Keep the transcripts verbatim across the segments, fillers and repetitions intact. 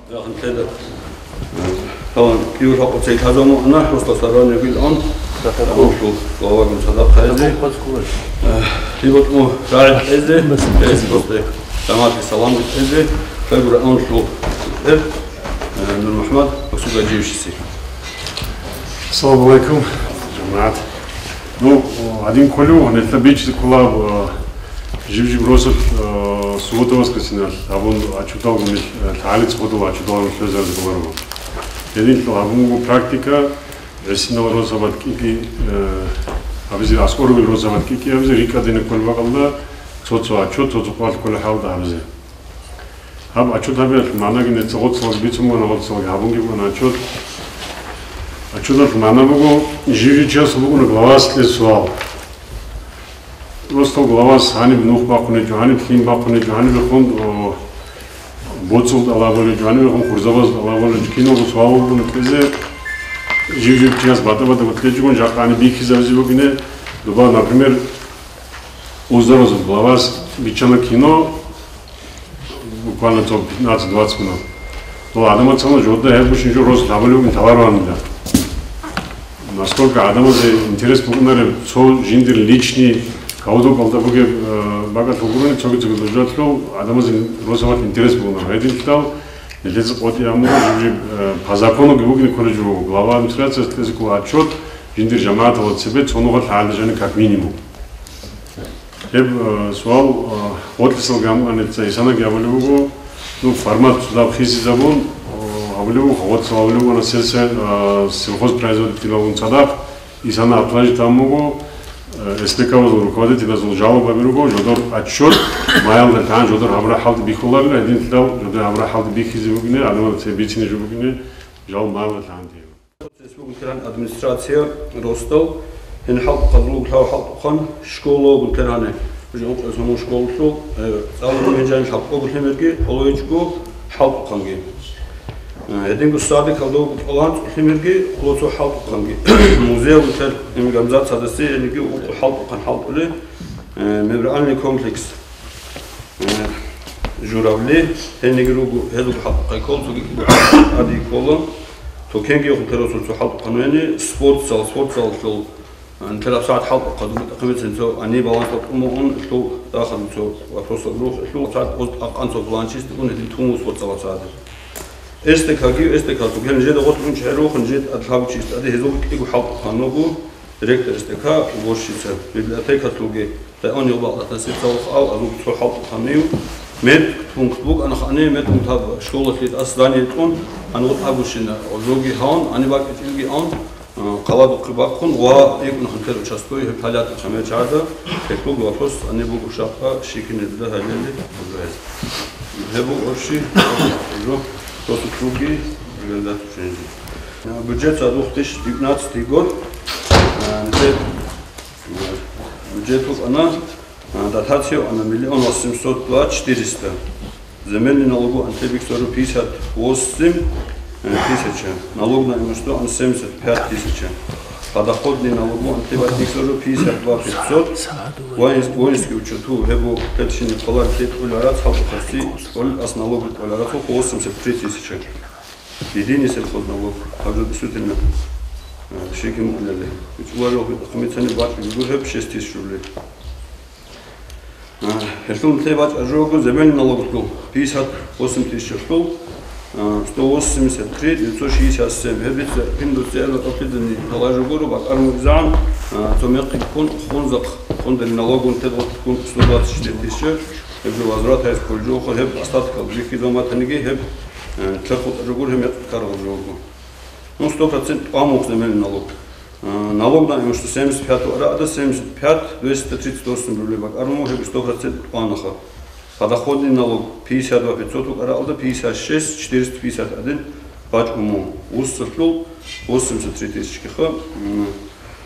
Рахун лъеда. Таван киур хӀакъу цей лъазаму ана, просто сарван югил ан. Амушлу главагун садахъайзи. Э, либо тму рагӀи эзе, эз просто дамати салам эзе, хӀегура амушлу. Э, Нурмухьмад Максугаджиевичиси. Ассаламу алейкум, жамаат. Ну, один колю, нетла бич кулаб, э, жив-жив росот, э, суббота-воскресенье, абун ачутал гумил, э, лъалиц ходул ачутал гумил лъезарзе гумаргу. Единлъо абун гу практика, эсинал росабат кики, э, абизи аскоровил росабат кики, абизи рикадина колбакалда, цо-цо ачут, цо-цо квал колю халда абизи. Гьаб ачут гьабиялъ манаги нецӀ гъоцлъалги бицун бугана, гъоцлъалги гьабунги бугана ачут. Ачудалъ мана буго, жив-жив чиясул букӀуна главасде суал. Просто главас гьаниб нух бахъунечӀо, гьаниб лъим бахъунечӀо, гьаниб рехун, о, боцӀул тӀалабулечӀо, гьаниб рехун хурзабаз тӀалабулечӀо, киналго суал бугуна кьезе, жив-жив чияс батӀа-батӀа батлечӀогун жакъа гьаниб бихьизабизе бугине, дуба, например, Узарозул главас биччана кино, буквально цо пятнадцать-двадцать минут. Но адамацала жодда гьеб бушин жо рос лъабалев ин товар ванила. Насколько адамазе интерес букӀунареб, цо жиндир личный кавудо калда бугеб, э, багат бугуруни, цоги-цоги дожатлъу адамазе росабат интерес букӀунар. Гьедин китал, нилъеца къотӀи амура, жиб-жиб, э, по закону бугин кколеб жо, глава администрации, отчет, жиндир жамагӀатала цебе цо нугъа лъагӀалда жани как минимум. Гьеб, э, суал, э, гъотлъисал гамгъанеца исанаги абулеб буго, ну, формат цадахъ хисизабун, э, абулеб буго, гъотлъисал абулеб буго, на сельсо-, э, сельхозпроизводителалгун цадахъ, исана отложить гьабун буго, э, С П К-вазул руководителазул жалоба бируго, жодор отчет, маялда тан жодор гьабра хӀалда бихьуларила, гьединлъидал жодор гьабра хӀалда бихьизе бугине, адамал цебе бицине жо бугине, жал маялда тан. Республикан администрация ростал, гьениб хӀалтӀухъан, луг лъав хӀалтӀухъан, школа гун теране, уже ункъо саму школалъул, э, цӀалун гьенжани лъабкъого лъимерги, къолойчӀго хӀалтӀухъанги. Э, гьединго садикалда кӀолан цӀу лъимерги, къоло цо хӀалтӀухъанги. Музей гун тер, имгамзат садаси, гьениги ункъо хӀалтӀухъан хӀалтӀули, э, мемориальный комплекс. Э, журавли, гьениги руго, гьезул хӀалтӀухъай ккол, цоги кӀиго хӀалтӀухъади ккола. Токенги хутарасул цо хӀалтӀухъан вени, спортзал, спортзалалъул, э, нилъер абсагӀат хӀалтӀухъа дуги тӀахъимецин цо гьаниб баланс тӀутӀун мугӀун, лъу дахъал цо вопросал рух, лъу абсагӀат оз тӀакъан цо планчист гун гьедин тун спортзал абсагӀат. Эс Д К-ги, Эс Д К-ту, гьел нижеда гъорлъ унчи хӀерухъ, нижед адлъаб чист, ади гьезул кӀиго хӀалтӀухъан руго, директор Эс Д К, уборщица, библиотекалъулги, Районный бакъдатаси цалхъ ал азуг цо хӀалтӀухъанив, медпункт букӀана хани, медпункт гьаб школалъе тӀас здание тӀун, гьанив тӀагущина, гъозоги гьавун, гьаниб бакӀичӀилги гьавун, а, хъаладухъе бахъун ва икӀун хантер участкой гьеб палатка хамер чагӀазда, гьелъулги вопрос гьаниб буго шапа щикине дуда гьалели гьеб. Гьеб буго общий, просто круги, организация. Бюджет за две тысячи девятнадцатый год, а, нилъер Бюджету ана, а, дотацию ана миллион восемьсот два четыреста. Земельный налогу ан тебик сорок пятьдесят восемь, э, тысяча. Налог на имущество ан семьдесят пять тысяч. Подоходный налогу ан тебик сорок пятьдесят два пятьсот. Воинс-, воинский учету гьебу пятьдесят колар хет улярац халкъ хасти, коль ас налог улярац восемьдесят три тысячи. Единый сельхозналог, также действительно, э, щеки мукӀлали. Ведь уважал, хамицани бачӀ гуреб шесть тысяч рублей. Э, гьелъул те бачӀ ажугу земельный налог лъул, пятьдесят восемь тысяч лъул, э, сто восемьдесят три девятьсот шестьдесят семь. Гьеб бица пиндуци эла топидани талажу гуру, бакъар мурзан, э, цо мекъи кун, хунзак, хундали налогун тедгъут кун сто двадцать четыре тысячи. Гьеб возврат гьайс кколжо, гьеб остаток бихьизаб матаниги, гьеб, э, чарх хутӀа жугур, гьеб мекъ каргъал жугу. Ну, сто процент тӀван вух земельный налог. Э, налог на имущество семьдесят пять вара ада, семьдесят пять двести тридцать восемь рублей бакӀарун, гьеб сто процент тӀванаха. Подоходный налог пятьдесят два пятьсот вукӀара алда, пятьдесят шесть четыреста пятьдесят один бачӀ уму. Вуссалъул восемьдесят три тысячи киха. М,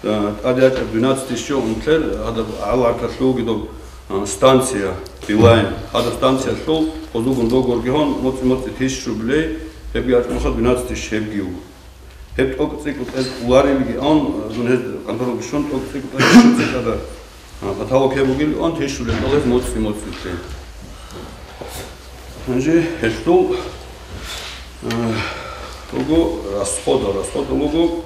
Э, тӀаде ячӀеб двенадцать тысяч унтлер, гьадаб гьаларкалъулги доб, э, станция, Билайн. Гьадаб станциялъул гъозугун догорги гьон, моцӀи-моцӀи тысяч рублей, гьебги ячӀунха двенадцать тысяч гьебги вуго. Гьеб тӀокӀ цӀикӀкӀу тӀез уларилги ан, э, дун гьез контрол бищун тӀокӀ цӀикӀкӀу тӀез цӀикӀкӀада, э, потолок гьеб бугил ан, тысяч рублей кӀалаз моцӀи-моцӀи лъе. Гьанже гьелъул Э, Луго расхода, расхода луго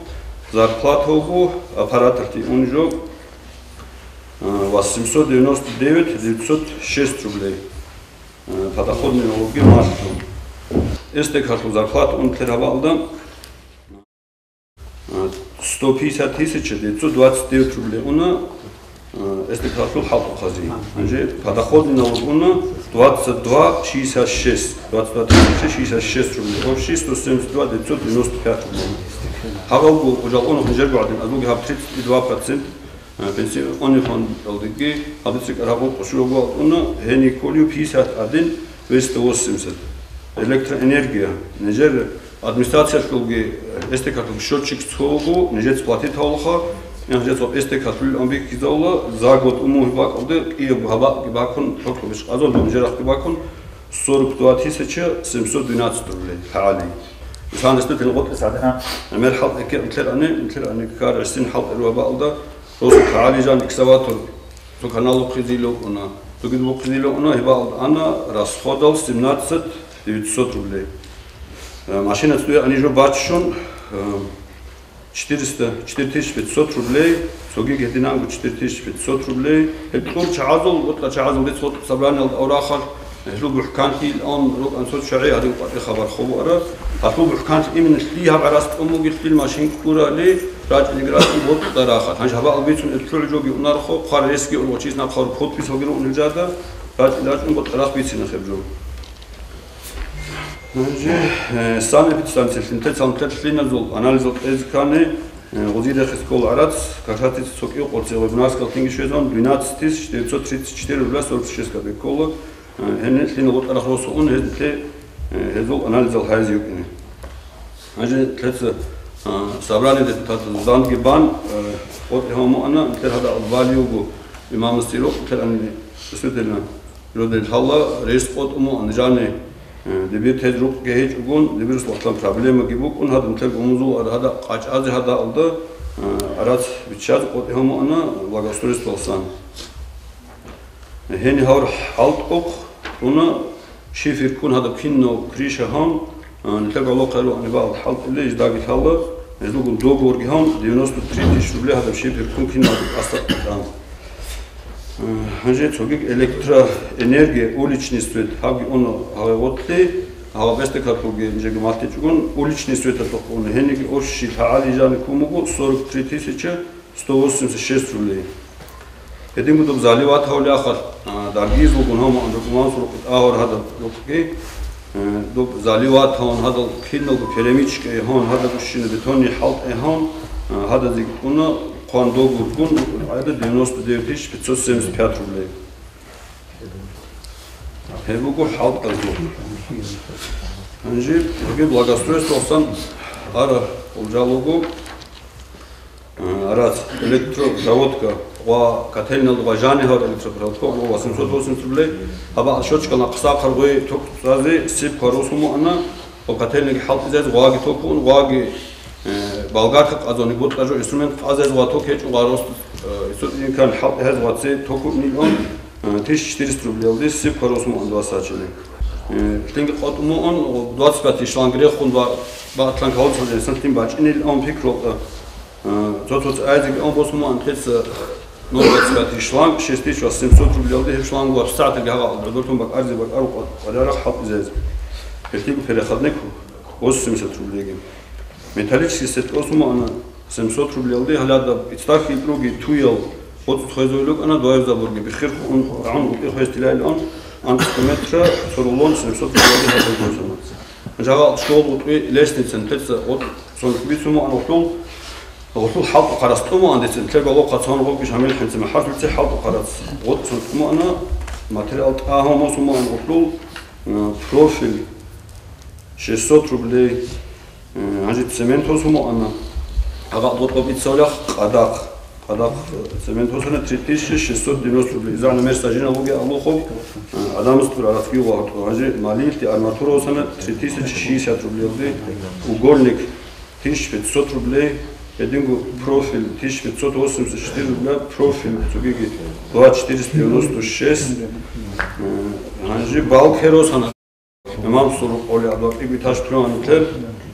зарплата луго аппараталъе унжо, э, восемьсот девяносто девять девятьсот шесть рублей. Э, подоходный налоги малъун. Эстекалъул зарплата ун лъер гьабалда. Сто пятьдесят тысяч девятьсот двадцать девять рублей уна, э, эстекалъул хӀалтӀухъазе. Гьанже подоходный налог уна двадцать два шестьдесят шесть, двадцать два тысяча шестьдесят шесть рублей, общий сто семьдесят два девятьсот девяносто пять рублей. Гьабалго гъужал унухъ нижерго гӀадин азулги гьаб тридцать два процент, э, пенсионный фондалдеги гьабицӀикӀар гьабун къушурого уна, гьени кколев пятьдесят один двести восемьдесят. Электроэнергия. Нижер администрациялъулги, э, эстекалъулги счетчик цого, нижец платить гьавулха, я нижец ва эстекалъулил амбихьизавула, за год умугьи бакӀалде, кӀиябго гьабакъги бакун, токабищ къазон, нижерахъги бакун, сорок два тысяча семьсот двенадцать рублей лъагӀали. Исламдасда тилгъотӀи садина, мер хӀалтӀ эке, мтлер ани, мтлер ани ккар, гӀисин хӀалтӀ ирва баалда, росу лъагӀали жан экскаватор, цо канал ухъизилев уна, цогид ухъизилев уна, гьебаалда ана расходал семнадцать девятьсот рублей. Э, машина цӀуя ани жо баччун, э, четыреста, четыре тысячи пятьсот рублей, цоги гьединанго четыре тысячи пятьсот рублей. Гьеб кьур чагӀазул, бутӀа чагӀазул диц вотӀ собраниялда аврахъалъ, гьелъул бухӀканлъи илан рукӀан цо чагӀи гьадин къватӀи хабар хобуара. Гьалъул бухӀканлъи именно лъи гьаб гӀарац тӀун бугелъул машин ккурали, рачӀинеги рачӀун бутӀа рахъалъ. Гьанж гьабаал бицун этлъул жоги унархо, хъвар ресги ун вачис нахъ хъвар подпис вагирун унел жада, рачӀин рачӀун бутӀа рахъ бицина хеб жо. Гьанже, э, санэпидстанциялъ нилъеца нилъер лъиназул анализал кьезе ккани, э, гъозие рехиз ккола гӀарац, кашатица цо кӀив къорцел вебинарскал лъинги щвезун, двенадцать тысяч девятьсот тридцать четыре рубля сорок шесть копеек ккола, э, гьениб лъина гъотӀарахъ росун, гьез нилъе, э, гьезул анализал гьайзе йукӀине. Гьанже нилъеца, э, собрание депутатазул данги бан, э, къотӀи гьамуана, нилъер гьадаб балиюго имамас цӀирукъ, нилъер ани действительно Жодел лъала рес къотӀун мугӀан жани, э, дибир тез рукъги гьечӀогун, дибир сулахъан проблемаги букӀун, гьадин тел умузул ар гьада къачӀазе гьадаалда, э, арац биччазе къотӀи гьамуана благоустройствоялсан. Гьени гьавр хӀалтӀухъ уна шифер ккун гьадаб кинав криша гьан, А, нилъер гӀолохъе ругьани багьал хӀалтӀила, жидеги лъала, гьезулгун договорги гьан, девяносто три тысячи рублей гьадаб шифер ккун киналго тӀаса тӀан. А, гьанже цогиг электроэнергия, уличный свет, гьабги уна гьаве гъотлъи, гьава бестекалъулги жеги малтичӀгун, уличный светалъухъ уна, гьениги общий лъагӀали жани ккун буго сорок три тысяча сто восемьдесят шесть рублей. Гьедин буго доб заливат гьавли ахал, а, даргиз вугун гьав мугӀан рукъман сурукъи тӀагьур гьадаб рукъги, э, доб заливат гьавун гьадал киналго перемычка гьавун гьадаб ущина бетонный хӀалтӀи гьавун, а, гьадазеги кьуна хъван догургун, гьада девяносто девять тысяч пятьсот семьдесят пять рублей. Гьеб буго хӀалтӀазул. Гьанже гьебги благоустройствоялсан ара улжал вуго. Э, арац, электроводка ва котельналда ва жани гьавар электропроводка ва восемьсот восемьдесят рублей. Гьаба счётчикал нахъсахъар гъой ток цӀазе сиб кварус умуана ва котельниги хӀалтӀизез гъваги ток ун, гъваги, э, болгарка къазони бутӀа жо инструмент къазез гъва ток гьечӀо гъва рост, э, исо инкан хӀалтӀи гьез гъваце ток ун нилъун, э, тысяча четыреста рублелди сиб кварус умуан два сачили. Э, лъинги къотӀ умуан, двадцать пять шланг рехун ва, ва тлан калоцал инсан лъин бачӀинил ун пикру, э, А, цо-цо цӀайзеги он босун мугӀан, нилъеца ноль двадцать пять шланг, шесть тысяч восемьсот рублелде гьеб шланг ва сагӀаталги гьагъа додолъун бакӀарзе бакӀару къварарах хӀалтӀизазе. Гьелъиго переходник восемьдесят рублеги. Металлический сетка босун мугӀана семьсот рублелде, гьалядаб ицтахьи кьуги туял боцӀи хвезавулев кӀана, дугьаяб заборги биххирхъун гӀун гъутӀи хвез тилайилан, анцӀ метра цо рулон семьсот рублелде гьаб босун. Жагъал школ гъутӀи лестница, нилъеца гъутӀ сон бицун мугӀан гъутӀул, гъутӀул хӀалтӀу хъарац тӀумуан децин, лъебало хъацан гъубги шамил хӀинци махӀарсулци хӀалтӀу хъарац. ГъутӀ сон тӀумуана, материал тӀагьун мусумуан гъутӀул, э, профиль шестьсот рублей, э, гьанже цемент гьусумуана, гьагъа гъутӀ бицавлях къадахъ. Къадахъ цемент гьусуна три тысячи шестьсот девяносто рублей. Иза номер сажина луги алухъуб, э, адамас тур аратги гъутӀ. Гьанже малилти арматура гьусана три тысячи шестьдесят рублей. Угольник тысяча пятьсот рублей, гьединго профиль тысяча пятьсот восемьдесят четыре рубля, профиль цогиги два четыреста девяносто шесть. Э, гьанже балк херос гьана. Имам Сурукъоли Абдулатип Виташ Трюантлер,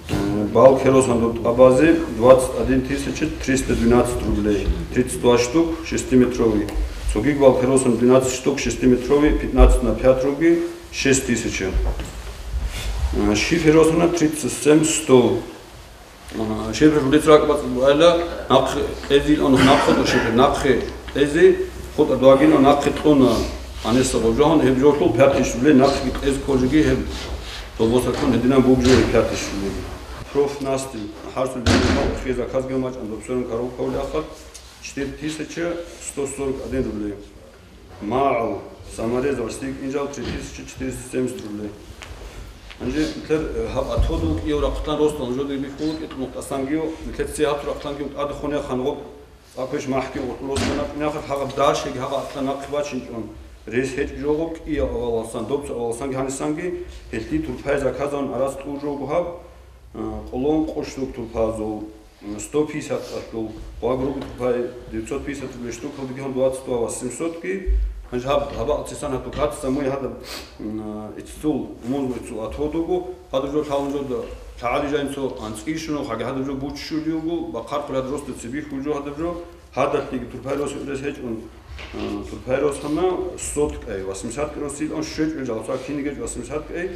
э, балхеросан дутӀабазе двадцать один тысяча триста двенадцать рублей, тридцать два штук, шестиметровый. Цогиг балхеросан двенадцать штук, шестиметровый, пятнадцать на пять руги, шесть тысяч. Э, шиферосана тридцать семь сто. А, щиб хӀулица ракӀбацӀцӀадайила, нахъе кьезил ун нахъе тӀо щиб, нахъе кьези, хутӀа дугьагин ун нахъе кьуна. Анеса гъожон, гьеб жолъул пятнадцать рублей нахъеги кьез кколжиги гьеб. Добоса ккун гьединан бугжи пятнадцать рублей. Профнастил, хӀарсул динал хиза казгил мачӀан добсерун коробкавли ахад, четыре тысячи сто сорок один рублей. МагӀал, саморез, гӀустик инжал, три тысячи четыреста семьдесят рублей. Гьанже нилъер, э, гьаб атодул кӀияв рахъалъан ростал нужеде бихьулукӀи, нуктӀасангио, нилъер цеяту рахъалъангио тӀаде хунехъан гъоб, цӀакъвеш махӀги гъоркьул ростал накӀкӀинахъе, гьагъаб даршеги гьагъа атлъан нахъе бачинчӀун, рес гьечӀ жо гъоб кӀияв авалалсан, добца авалалсанги гьанисанги, гьелъи турпай заказан арас тӀур жого гьаб, э, къолон къо штук турпазул. Сто пятьдесят атул, ва грубый турпай девятьсот пятьдесят рублей штук, халдигихан двадцать два восемьсот ки, гьанже гьаб, гьабал цесан гьату кац самуй гьадаб, м, иццул, умузул иццул атодугу, гьадаб жо лъалун жо да, лъагӀали жайнцо анцӀишуну, хаги гьадаб жо буччулиугу, бахъархъули гьадаб росда цебихьул жо гьадаб жо, гьадалъиги турпай рос урес гьечӀун, м, турпай рос гьана сот кӀай, восемьдесят кӀай росил он щвечӀ вел жал, цо кинигеч восемьдесят кӀай,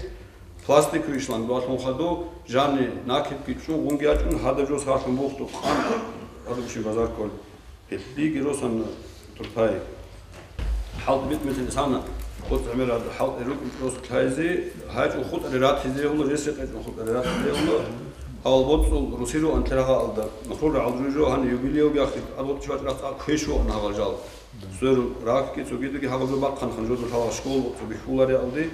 Пластиковый ишлан дугьалъун хадув, жанни накидги чӀун, гъунги ячӀун, гьадаб жо сахлъун бухту къан, гьадаб щиб базар кколеб. Гьелъиги росан турпай. ХӀалтӀи битӀ мецин сана, хутӀ гӀемер гьад хӀалтӀи рукӀин рос лъайзи, гьайчӀун хутӀари ратизе гьула, ресе къечӀун хутӀари ратизе гьула. Гьавал боцӀул русиру антлъарагъа алда. Нухрул рагӀал жужу гьан юбилейовги ахир, адвокчи бачӀ рахъ квеш вугӀун гьавал жал. Сверун рахьги цогидеги гьабазул бахъанхъан жодур гьалал школ цо бихьулариалди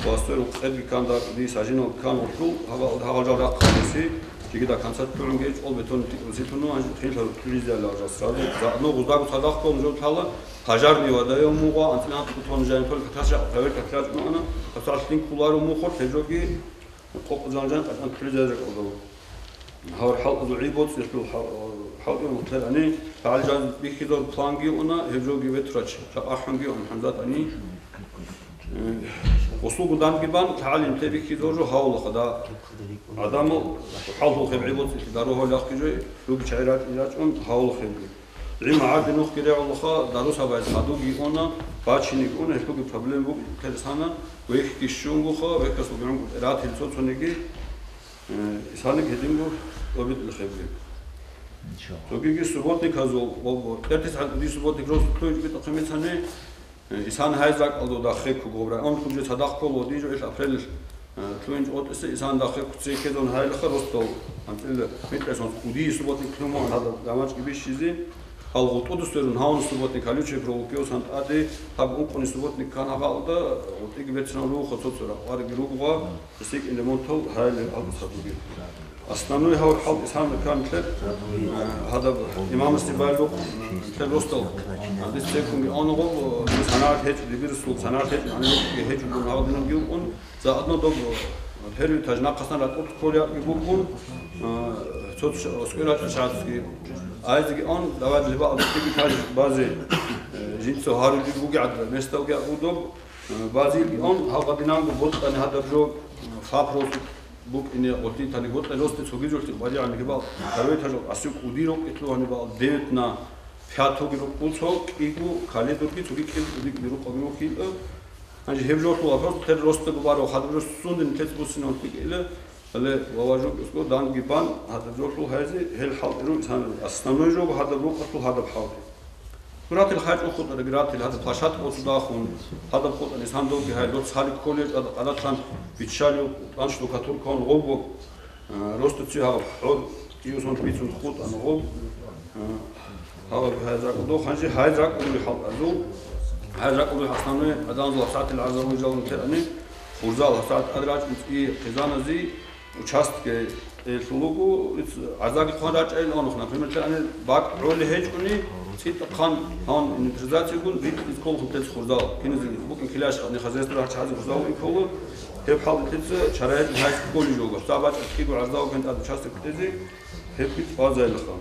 ва сверун къедги ккан дакъ ди сажинал ккан гъулъул гьабал-, гьабал жал рахъалдеси, жигида концерт лъугӀунги чӀол бетон тӀикӀруситуну хинлъа лъугӀизеяла жал сразу. Заодно гъуздаго цадахъ кколун жо лъала, пожарный водаев мугъа, анцӀила тӀутун жайнтол каташа проверка ккачӀун ана, каталъин кколаро мухъор, лъежоги къокъ жанжан къачӀан кколезари кӀолдав. Гьавар хӀалкӀазул гӀи боцӀи хӀал-, хӀал-, хӀалкӀи мухълер ани, гьал жан бихьизар планги уна, гьеб жоги ветрач, чакъ ахӀунги ун хӀанзат ани. Э, гъусулгун данги бан, гьалин те бихьизар жо гьавлаха да. Адамал хӀалхул хеб гӀи боцӀи дару гьавляхъги жой, руги чагӀи рачӀи рачӀун гьавлахъебги. ГӀи магӀарди нухги регӀулаха, дару сабаиз хадуги уна, бачиниги уна, гьелъулги проблем буго, хъерсана, вехьги щунгуха, вехьасул гӀунгутӀи ратил цоцониги. Э, исаник гьединго обидулхъебги. Цогиги субботниказул, о, о, тӀертис гьанкӀуди субботник росулъуй битӀахъе мецани, э, исан гьайз ракӀалда дахъе ккуго, район хъубжи цадахъ кколо дижо ил апрелил, э, лъугьинчӀ отӀисе исан дахъе ккуце ккезун гьайлаха ростал, анцӀила микьасан кӀуди субботник лъугьун гьадаб гамачӀги бищизе, гьал гъутӀудус верун гьавун субботник колючая проволокиосан тӀаде гьаб ункъуни субботник ккан гьагъалда, гъутӀиги берцинал ругоха цоцо ракъварги ругугъа, СикӀин ремонтал гьайилел алкӀус гьабуге. Основной гьавар хӀалтӀи санна кканлъе, э, гьадаб имамасде байлукъ, э, лъе ростал, гьандис церкунги онгъо, э, санагӀат гьечӀо, дибирасул санагӀат гьечӀо, гьанибги гьечӀо, гьагъадинабги вукӀун, заодно доб, э, первый этаж нахъасан ратӀуб кколиабги букӀун, э, цо ш-, оскӀой рачӀа шагьарцги. Айзиги он, давай леба алкӀиги этаж базе, э, жинца гьарулги бугеӀад, месталги удоб, Базилги он, гьалгъадинанго бокьани гьадаб жо, фапрос букӀине гъутӀи тани бокьани росте цогижулъи балигӀани гибал, гьарвей тажал асив кӀуди рокъи лъугьани бал, девять на пять гьуги рукъул цо кӀиго каледурги цоги кӀиго кӀуди кӀуди рукъаби рухила. Гьанже гьеб жолъул вопрос тер ростего барав хадаб жо сундин тец буссинав кӀикӀила. Гьале ва важуб усго данги бан, гьадаб жолъул гьайзе, гьел хӀалтӀи ру исанал. Основной жо гьадаб рукъалъул гьадаб хӀалтӀи. Суратил хӀачӀун хутӀараг ратил гьадаб площадка оцудахун, гьадаб хутӀан исан довги гьай лоц гьалик кколел тӀад къадатлъан биччалев тӀан штукатуркаун гъобго, а, ростуци гьаб хӀор июсон бицун хутӀан гъоб, а, Гьалаб гьай ракӀалдухъанчи, гьай ракӀалдули хӀалтӀазул, гьай ракӀалдули основной адамзул гьабсагӀатил гӀарзавулжалун терани, хурзал гьабсагӀат тӀад рачӀун цӀи хъизанази участке кьелъул руго, гӀарзаги хъван рачӀайин анухъ, например, терани бакӀ гӀоли гьечӀуни, цӀитӀахъан гьаван инвентаризациягун ритӀ-, ритӀколхун тец хурзал, киназе букӀин килаш хъани хозяйство рахчази хурзал икола, гьеб хӀалтӀи тец чарайги гьайс кколи жого, гьабсагӀат бакӀ кӀиго гӀарзаваген тӀад участок кьезе, гьеб битӀ базайлаха.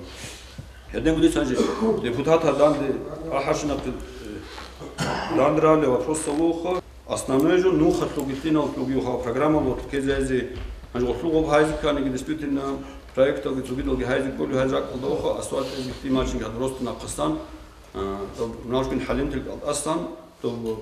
Гьедин гудица же депутатар данде ахӀаршинахъе, э, данде ралли вопросалуха. Основное жо нухалъулги лъиналъулги ха программалъулги ккезазе, гьанже гъолъул гъоб гьайзе кканиги, действительно, проекталги цогидалги гьайзе кколев гьайзе ракӀалда оха асфальт эзги лъимачинги гьад росту нахъасан, а, доб Налшкин хӀалимтил кӀалтӀасан, доб, а,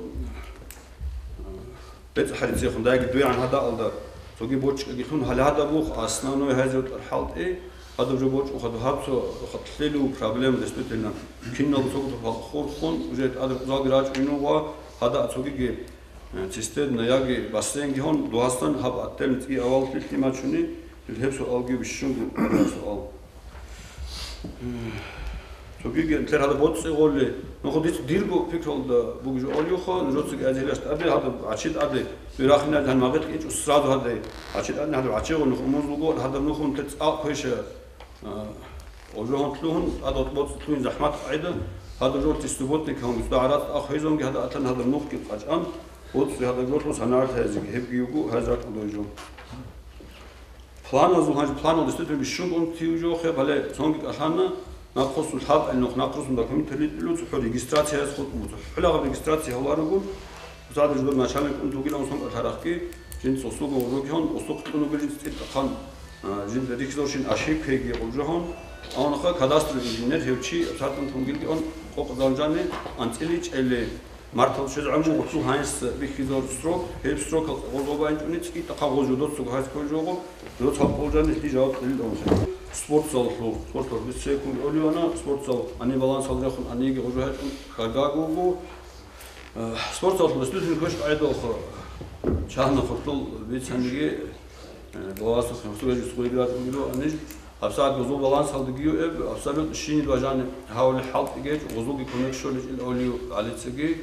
бецӀ хӀарицехун дайги дуягӀан гьадаалда, цоги бочкӀаги лъун гьале гьадаб бух, основной гьайзе рутӀар хӀалтӀи, гьадаб жо бочӀун хадуб гьаб цо хатӀлъелев проблема, действительно, киналго цогидаб хурхун, уже тӀаде залги рачӀунев ва гьада цогиги Э, цистерна яги бассейнги гьон, дугьасан гьаб отдельный цӀи авал лъилъи мачуни, гьеб суалги бищунго суал. Цогиги нилъер гьадаб боцӀи гъолли, нуху диц дирго пикралда буги жо олиха, нужецаги азилаш тӀаде, гьадаб гӀачи тӀаде, дуй рахиназе гьан магъит кӀинчӀо сразу гьаде, гӀачи тӀадни гьадаб гӀачи гъо нуху умузлуго, гьадаб нуху нилъер цӀакъ квеша. А, гъожо гьантлъугьун, гьадал боцӀлъугьин захӀмат гӀеда, гьадал жорти субботник гьанги цӀа гӀарац ахӀизанги гьада атан гьадал нухги къачӀан, боцӀи гьадал жорлъун санагӀат гьезиги, гьебги юго гьазакъ дойжо. Планазул гьанже планал действительно бищун кӀун тив жо хеб гьале цонги кӀалъана, нахъусун лъабгӀел нух, нахъусун документалитӀилу цохӀо регистрацияяс хутӀун буго. ХӀулагъаб регистрация гьавларигун, Цадра жудар начальник унтугилан сон кӀалъарахъги, жинца осуго гъожогион, осухъ кьунугел жинца цӀикӀ тӀахъан, а, жинда рихьизавшин ошибкаги гъожогьон, авнаха кадастровый инженер гьев чи абсартун тунгилги он къокъ занжани анцӀили чӀели, мартал щвез гӀумру гъуту гьанис бихьизав срок, гьеб срокал гъозо байнчӀуни цӀикӀ тӀахъа гъожо доццуго гьайс кколжого, доц гьаб къолжани лъи жаваб кьелил онлайн. Спортзаллъу, спортзал бицекун оливана, спортзал ани балансал рехун аниги гъожо гьечӀун хьаргагуго, Э, спортзаллъун дослужный квеш къайдалха, чагьна хурхул бицаниги, э, баласухъе хурхул гьечӀо схуйги ратӀугило аниж, гьабсагӀат гъузул балансалдагию эб, абсолютно щинид важани гьавли хӀалтӀигеч, гъузулги кумек щолич ил олив гӀалицаги,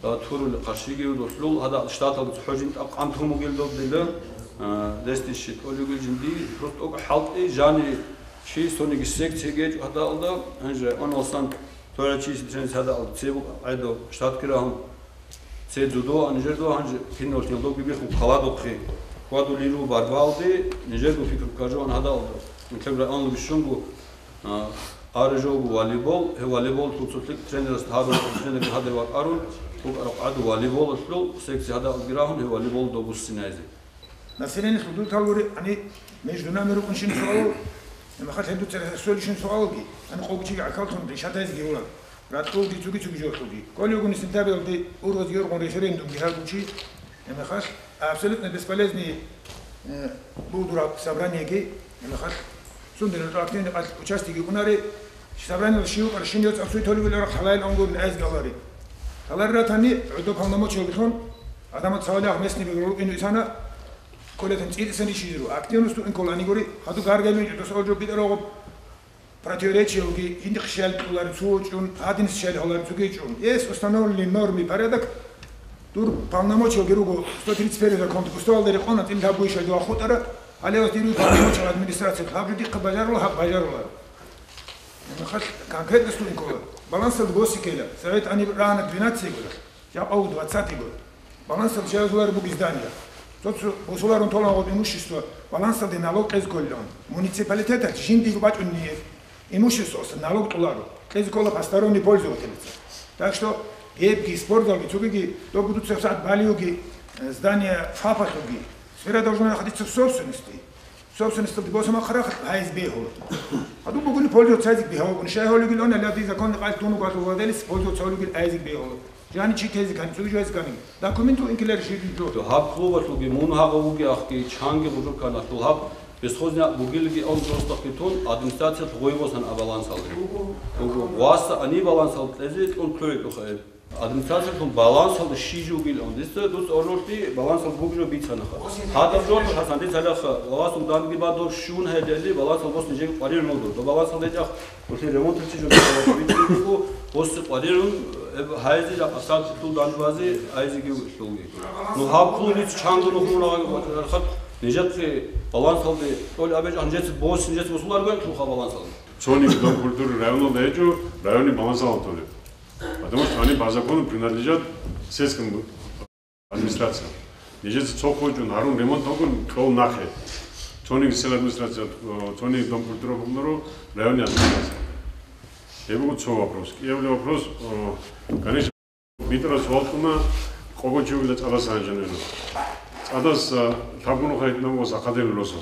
ва турули къаршиги удослъул, гьада штаталги цохӀожин тӀакъ къантумугил доб дила, э, дестищи кӀолиги жинди, просто тӀокӀ хӀалтӀи, жани чи сониги секцияги гьечӀо гьадалда, гьанже оналсан Цо гӀечи ситрен сада алда цебу гӀедо штатги рагьун, це дзудо, а нижерго гьанже киналлъин логи биху каладухъе. Хьвадулиру барбалди, нижерго фикру кажуан гьада алда. Мутеб районлу бищунго, а, ара жогу волейбол, гьев волейбол лъуцулъи тренерас гьарун, тренер гьаде вакӀарун, букӀараб гӀаду волейболалъул секция гьада алги рагьун, гьев волейбол добуссинайзе. Население худутал гури, ани между нами рукӀунщин суалал, амма хал хӀедуцер хӀесолищин суалги, ани къобучиги гӀахьаллъун решатайзги гьула. РатӀлулги цуги-цуги жолъулги. Кколевгуни сентябралде ургъазги ургъун референдумги гьабучи, амма хал абсолютно бесполезный, э, булдураб собраниеги, амма хал сундерал активный къал участиги унари, Собраниялъ щив къаршин йоцӀ абсуй толевиларахъ лъалайл ангурин гӀезгалари. Лъалари ратани, гӀодо полномочиялгилъун адамат цавалягъ местный бигру рукӀин висана, кколетан цӀидасан рищизиру. Активность ту инколани гури, хаду гаргали гӀодос олжо битӀарогъуб противоречиялги, гьиндихъ щал кьулари цо чӀун, гьадин щал гьолари цуги чӀун. Есть установленный нормы и порядок, дур полномочиялги руго сто тридцать первый закон, устуалда рекъона тӀил гьабгуй шайдуа хутӀара, гьале вас дируй полномочиял администрация, гьаб жо дихъа бажаруларо, гьаб бажаруларо. Махал конкретно студент ккола. Балансал госси ккела. Совет гьаниб рагьана двенадцатый год. Жакъа у двадцатый год. Балансал чияз гьулар буги здания. Тот бусуларун толан гъоб имущество. Балансалде налог кьез кколилан. Муниципалитеталъ жиндиго бачӀунни имуществоса налог тӀуларо. Кьез ккола посторонний пользовательница. Так что гьебги спортзалги цогиги доб дуца сагӀат балиуги, э, здания ФАПалъуги. Сфера должна находиться в собственности. Собственносталде босамахъарахъ гьайз бегьула. Гьадуб бугуни пользоваться гьайзик бегьавугун. Шайгьолигил он, аллади законный къайд тунуг валу владелец пользоваться гьолигил гьайзик бегьула. Жани чи тезе кани, цуги жо гьайз кани. Документу инкилер шири жо. Гьаб клубалъулги, мун гьагъа вуги ахги, чанги гъужур каналъул гьаб, бесхозня бугилги он просто хитун, администрациялъ гъой босан абалансалги. Угу. Васа ани балансал кьезе тун кьури тухаиб. Администрациялъул балансалда щижугил он. Дица дуц орнолъи балансал бугжо бицанаха. Гьадаб жо Хасан, дица гьалаха, ва вас уданги ба дов щун гьедели, балансал бос нижеги къваригӀун вуго. До балансал дечӀах, улъи ремонт чи жо бицанаха, бицанаха, бос къваригӀун, эб гьайзи жакъа саб тул данжбази айзиги лъуги. Ну, гьаб клуб диц чанго нухун рагъи вачарахат, нижехъе балансалде тӀоли абечӀах, нижеца бос, нижеца босулар гвен лъуха балансалде. Цони дом культуры районалда гьечӀо, районный балансал толеб. Потому что они по закону принадлежат сельским администрациям. Нижеца цо хъочун гьарун ремонт гьабун кьол нахъе. Цониги сел администрация, э, цониги дом культуры гьабунаро районный администрация. Гьеб буго цо вопрос. КӀиябли вопрос, э, конечно, битӀарас валтуна Къого чи вугила цӀадас гьанжанила. ЦӀадас, а, лъабгун хъайтӀнаб ва сахъадерил росо.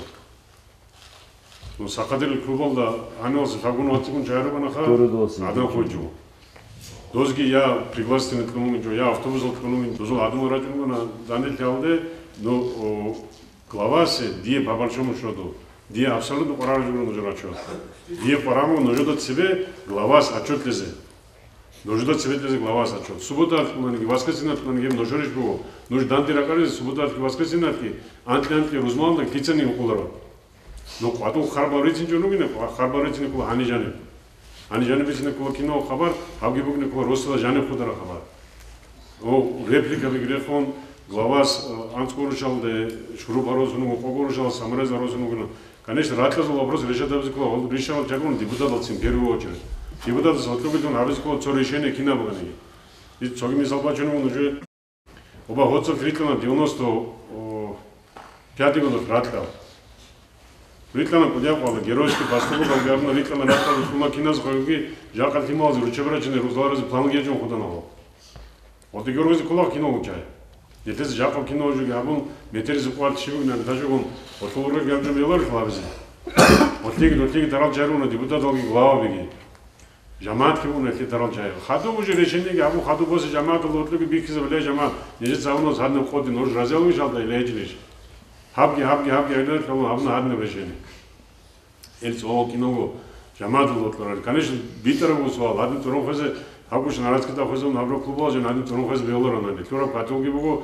Ну, сахъадерил клубалда гьанивалса лъабгун вацӀцӀигун чагӀарабанаха, Турудалса гӀадан хъуйчӀо. Дозги я пригласительный кьун вугин, я автобусал кьун вугин, дозул гӀадамал рачӀунгана данделъиялде, ну, о, главасе дие по большому счёту, дие абсолютно къваригӀараб жо нужер отчёт. Дие къваригӀун нужеда цебе главас отчёт лъезе. Нужеда цебе лъезе главас отчёт. Суббота кьунаниги, воскресенье кьунаниги нужерищ буго. Нуж данде ракӀаризе субботалъги воскресеньялъги анкьи-анкьи рузманалда лъицаниги хъуларо. Ну, къватӀул харбал рицинчӀун ругина, къва-, харбал рицинги ккола гьанижаниб. Гьанижаниб бицина ккола кинал хабар, гьабги букӀина ккола росдала жаниб хъудараб хабар. О, репликабиги рехун, главас, э, анцӀго рушалде, шурупа росун вуго, къого рушалде, самореза росун вугони. Конечно, ракьазул вопрос решать гьабизе ккола, гьел решал чагун депутаталцин в первую очередь. Депутатас гьоркьобилан гьабизе ккола цо решение кинаб бугониги. Ил цоги мисал бачун вугун уже. Оба гьоцӀалъ рикьана девяносто пятый годалъ ракьал. Рикьана кӀудияб къвала, геройский поступок абун рикьана ракьал, рухӀуна киназ хъуги, жакъа лъималазе руччаб рачине рузаларазе план гьечӀун хъудан гьав. Гъоде гьоргъизе ккола кино гьучӀай. Нилъеца жакъа кино жоги гьабун, метеризеб къварт щиб бугин, тажугун, гъотлъуларел гьаб жо меларилъ гьабизе. Гъотлъиги, гъотлъиги тарал чаруна депутаталги главабиги. ЖамагӀатги бугун гьелъие тарал чагӀи. Хадуб уже решениеги гьабун, хадуб босе жамагӀаталда гьоркьоги бихьизабилей жамагӀат, нижеца гьабуна гьадинаб къоди, нуж разиял вугищ гьалда или гьечӀищ? Гьабги, гьабги, гьабги, гьабги, гьабуна гьадинаб решение. Ил цо киного жамагӀаталда гьоркьорали. Конечно, битӀараб буго суал, гьадин тӀурун хвезе, гьабгощин гьарац кида хвезун гьабураб клубалда жан гьадин тӀурун хвезе бегьуларо гьаниб. Лъураб къватӀулги буго,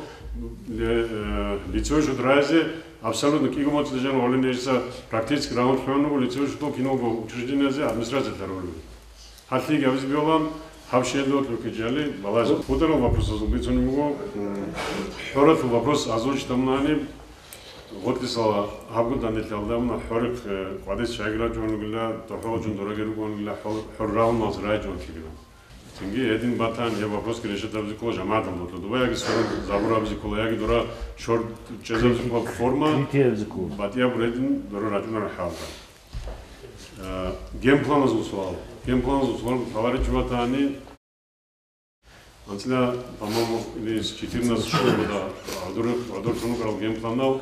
э, э, лицевой счёт разе, абсолютно кӀиго моцӀалда жан гьолин нижеца практически раунд лъугьун руго, лицевой счётал киного учреждениезе администрация тарабулеб. Гьалъие гьабизе бегьулаан, гьаб щиб гьоркьор ккечӀони балагьизе. ХутӀарал вопросазул бицунеб буго, м, хӀоралъул вопрос озвучить гьабунани, гъотлъисала гьабго данделъи гьалда абуна, хӀорихъ, э, къвадис чагӀиги рачӀун ругила, дохӀо гьачӀун дораги ругонгила, хӀор, хӀор рагьуналъ рагьичӀого ккигила. Цинги гьедин батани, гьеб вопросги решать гьабизе ккола жамагӀаталда гьоркьор. Дубай яги сверун забур гьабизе ккола, яги дора шор чӀезабизе ккола форма, Критиябизе ккола. БатӀияб гьедин дора рачӀунареб хӀалда. Э, геймпланазул суал. Геймпланазул суал лъаларичӀо батани, анцӀила, по-моему, или с четырнадцать школада гӀодор, гӀодор тун вукӀарал геймпланал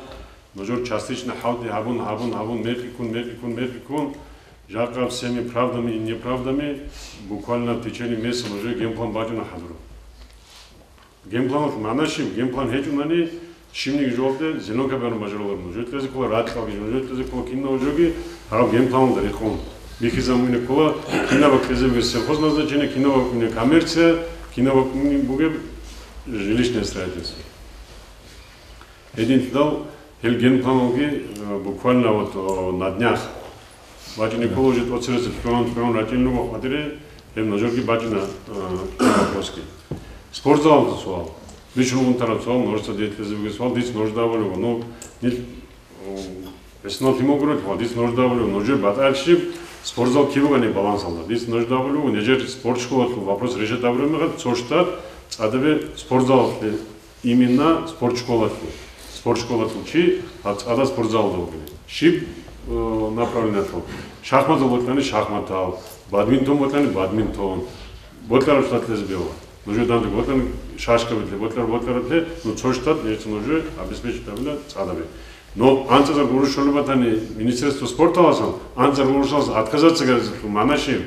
нужер частично хӀалде гьабун, гьабун, гьабун, мекъи ккун, мекъи ккун, мекъи ккун, жакъа всеми правдами и неправдами буквально в течение месяца нужер геймплан бачӀуна хӀадур. Геймпланалъ магӀна щиб? Геймплан гьечӀунани, щибниги жоялде зеленка бегьун бажаруларо. Нужер кьезе ккола ракьалги, нужер кьезе ккола кинав жоги, гьаб геймпланалда рекъон. Бихьизабун ккола, кинаб кьезе бугеб сельхозназначение, кинаб бугеб коммерция, кинаб бугеб жилищное строительство. Гьединлъидал гьел генпланалги, э, буквально вот, э, на днях бачӀине ккола уже тӀоцеразе лъугьун-лъугьун рачӀинлъуго хадуре, гьеб нужерги бачӀина, э, вопросги. Спортзалалда суал. Бищун унтараб суал, нужеца дие кьезе бугеб суал, дица нужеда абулеб буго. Ну, нилъ, э, гьесинал лъимал гурелъул, дица нужеда абулеб буго, нужер батӀалъи щиб, спортзал киб бугони балансалда. Дица нужеда абулеб буго, нижер спортшколалъул вопрос решать гьабураб мехалъ, цо штат цӀадабе спортзалалъе. Именно спортшколалъул. Спортшколалъул чи гьаб цӀадаб спортзалалда вугилан. Щиб, э, направлениялъул? Шахматал бокьани шахматал, бадминтон бокьани бадминтон. Бокьараб штат лъезе бегьула. Нужер данде бокьани шашкаби лъе, бокьараб, бокьараб лъе, ну, цо штат нижеца нужее обеспечить гьабила цӀадабе. Но анцӀазар гурони щолеб батани Министерство спорталасан, анцӀазар гурони щолеб отказаться гьаризе магӀна щиб?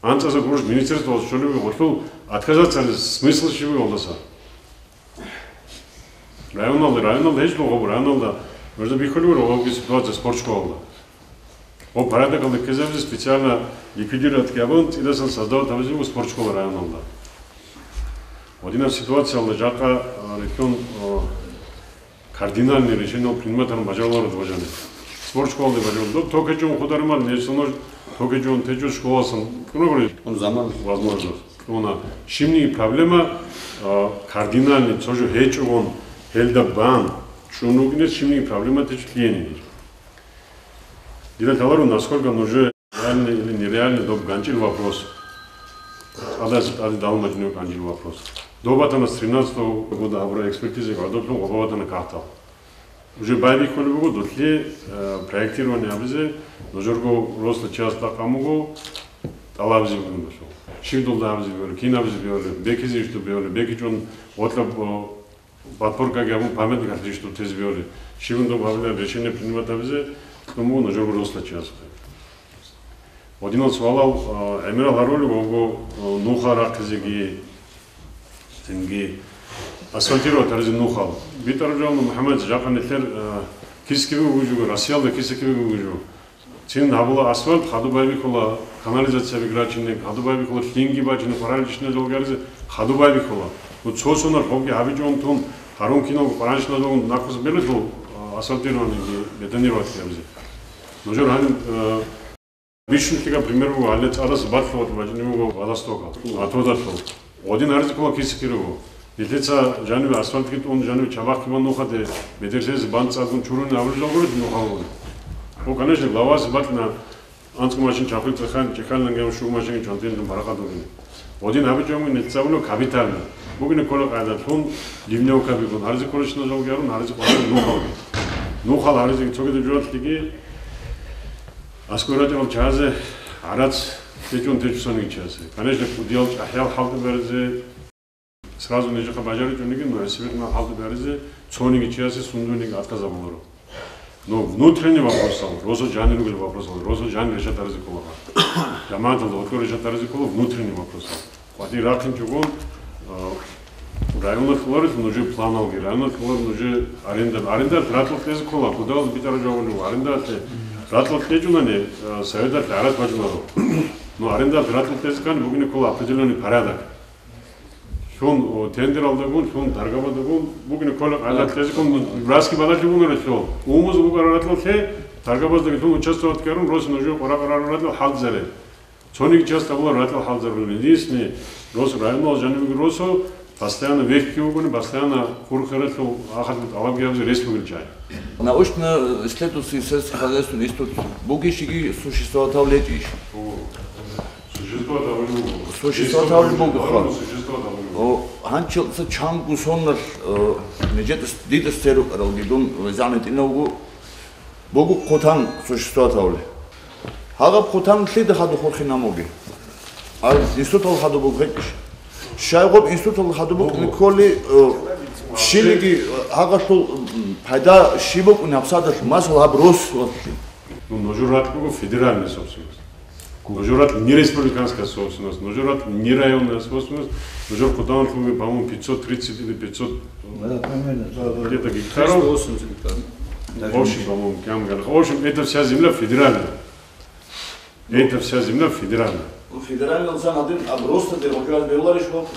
АнцӀазда гурони министерствоялда щолеб буго, гъорлъ отказаться гьаризе смысл щиб буго гьелдаса? Районалда, районалда гьечӀо гъоб, районалда нужда бихьулеб буго гъобги ситуация спортшколалда. Гъоб порядокалда ккезабизе специально ликвидировать гьабун, цӀидасан создавать гьабизе буго спортшкола районалда. Гьединаб ситуациялда жакъа, а, рекьун, а, кардинальный решение принимать гьарун бажаруларо доб жаниб. Спортшколалде бажаруларо. Доб токечӀун хъударман, нечелъ нуж токечӀун течӀо школасан кьуна гури. Он заман. Возможно. Кьуна. Щибниги проблема, а, кардинальный, цо жо гьечӀогун, гьелда бан чӀун вукӀине щибниги проблема течӀо лъиениги. Дида лъаларо, насколько нужее реальный или нереальный доб ганчӀил вопрос. ЦӀадаз тӀаде далмачӀунев ганчӀил вопрос. Доб батана с тринадцатого года гьабураб экспертиза, гьадоблъун гъоба батана кагътал. Уже байбихьулеб буго, долъие, э, проектирование гьабизе, нужерго росла часть тӀакъ гьабун буго, тӀалабизе бугин босо. Щиб дулда абизе бегьули, кин абизе бегьули, бекизе иш дуб бегьули, бекичӀун гъоркьаб, о, подпоркаги абун памятникалъ иш дуб тезе бегьули, щиб дуб гьабилан решение принимать абизе кьун буго нужерго росла чиясухъе. Гьединал суалал, а, гӀемерал гьарулев вуго, а, нуха рахъизеги, цинги асфальтировать гьаризе нухал. БитӀараб жаваб, МухӀаммад, жакъа нилъер, а, кисги бугеб жо, Россиялда кисги бугеб жо. Цин гьабула асфальт, хадуб байбихьула, канализация биграчине, хадуб байбихьула, лъинги бачине, къваригӀел чӀищинал жалги гьаризе, хадуб байбихьула. Ну, цо сонар хобги гьабичӀого тун, гьарун киналго къваригӀел чӀищинал жалги нахъуз белалъул, а, асфальтированиеги бетонировать гьабизе. Нужер гьаниб, а, Бищун лъикӀаб пример буго, гьале цӀадаса балъ ватӀ бачӀунеб буго водостокалъ, гьатодалъул. Гъодин гьаризе ккола киса-кири буго. Нилъеца жаниве асфальтги тӀун, жаниве чабахъги бан нухаде, бедерлъезе бан цӀадгун чуруни абулел гуро нухалгун. О, конечно, главасе бакӀна анцӀго машин чахъули цӀехан, чеханлъан гьев щуго машинги чвантилъун парахъад бугин. Гъодин гьабичӀого нилъ цӀалула капитально. Бугин ккола къайдалъун, ливневка бигун, гьаризе кколищина жалги гьарун, гьаризе ккола нухалги. Нухал гьаризе цогидаб журатлъиги, аскӀой рачӀарал чагӀазе гӀарац течӀун течӀусаниги чиясе. Конечно, кӀудиял чӀахӀиял хӀалтӀи беризе, сразу нижехъа бажаричӀониги, но гьесибихъ хӀалтӀи беризе цониги чиясе сундуниги атказабуларо. Но внутренний вопросал, росо жанир ругел вопросал, росо жанир решат гьаризе кколаго. ЖамагӀаталда гьоркьор решат гьаризе ккола внутренний вопросал. КъватӀир рахъинчӀого, а, районна кколарел нужер планалги, районна кколарел нужер аренда, аренда ратӀлъун кьезе ккола, кудал битӀараб жаваб буго, аренда ратӀлъун кьечӀунани, а, советалъ гӀарац бачӀунаро. Но аренда ратӀлъун кьезе ккани бугин ккола определённый порядок. Лъун, о, тендералдагун, лъун торгабадагун, бугин ккола къайдалъ кьезе ккун, раски бадалъи бугин релълъун. Умуз бугара ратӀлъун лъе, торгабаздаги лъун участвовать гьарун, рос нужер къваракъарарун ратӀлъун хӀалтӀизаре. Цониги часть абула ратӀлъун хӀалтӀизарулин. Единственный, рос районал жанибги росо, постоянно вехьги вугони, постоянно хурхаралъул ахадул тӀалабги гьабизе рес бугел чай. Научно-исследовательский сельскохозяйственный институт бугищиги существовать гьавлечӀищ? Существовать гьавулеб буго. Существовать гьавулеб буго, ха. Существовать гьавулеб буго. О, гьанчалца чанго соналъ, э, нижеда с-, дида сверухъаралги дун везгӀан гьитӀинавго буго хъутан существовать гьавулеб. Гьагъаб хъутан лъида хадуб хурхин гьамуги? А институтал хадуб буго гьечӀищ? Щай гъоб институтал хадуб букӀин кколи, э, щибиги, э, гьагъалъул, м, пайда щиб букӀун гьабсадалъ масал гьаб рос валъи? Ну, нужер ратӀ буго федеральная собственность. Нужер ратӀ не республиканская собственность, нужер ратӀ не районная собственность, нужер хъутаналъуги, по-моему, пятьсот тридцать или пятьсот, да, примерно, да, да, где-то гектаров. Триста восемьдесят гектар. В общем, по-моему, кям гана. В общем, это вся земля федеральная. Это вся земля федеральная. Ну, федеральный сан один, а просто де гъожал белариш вот.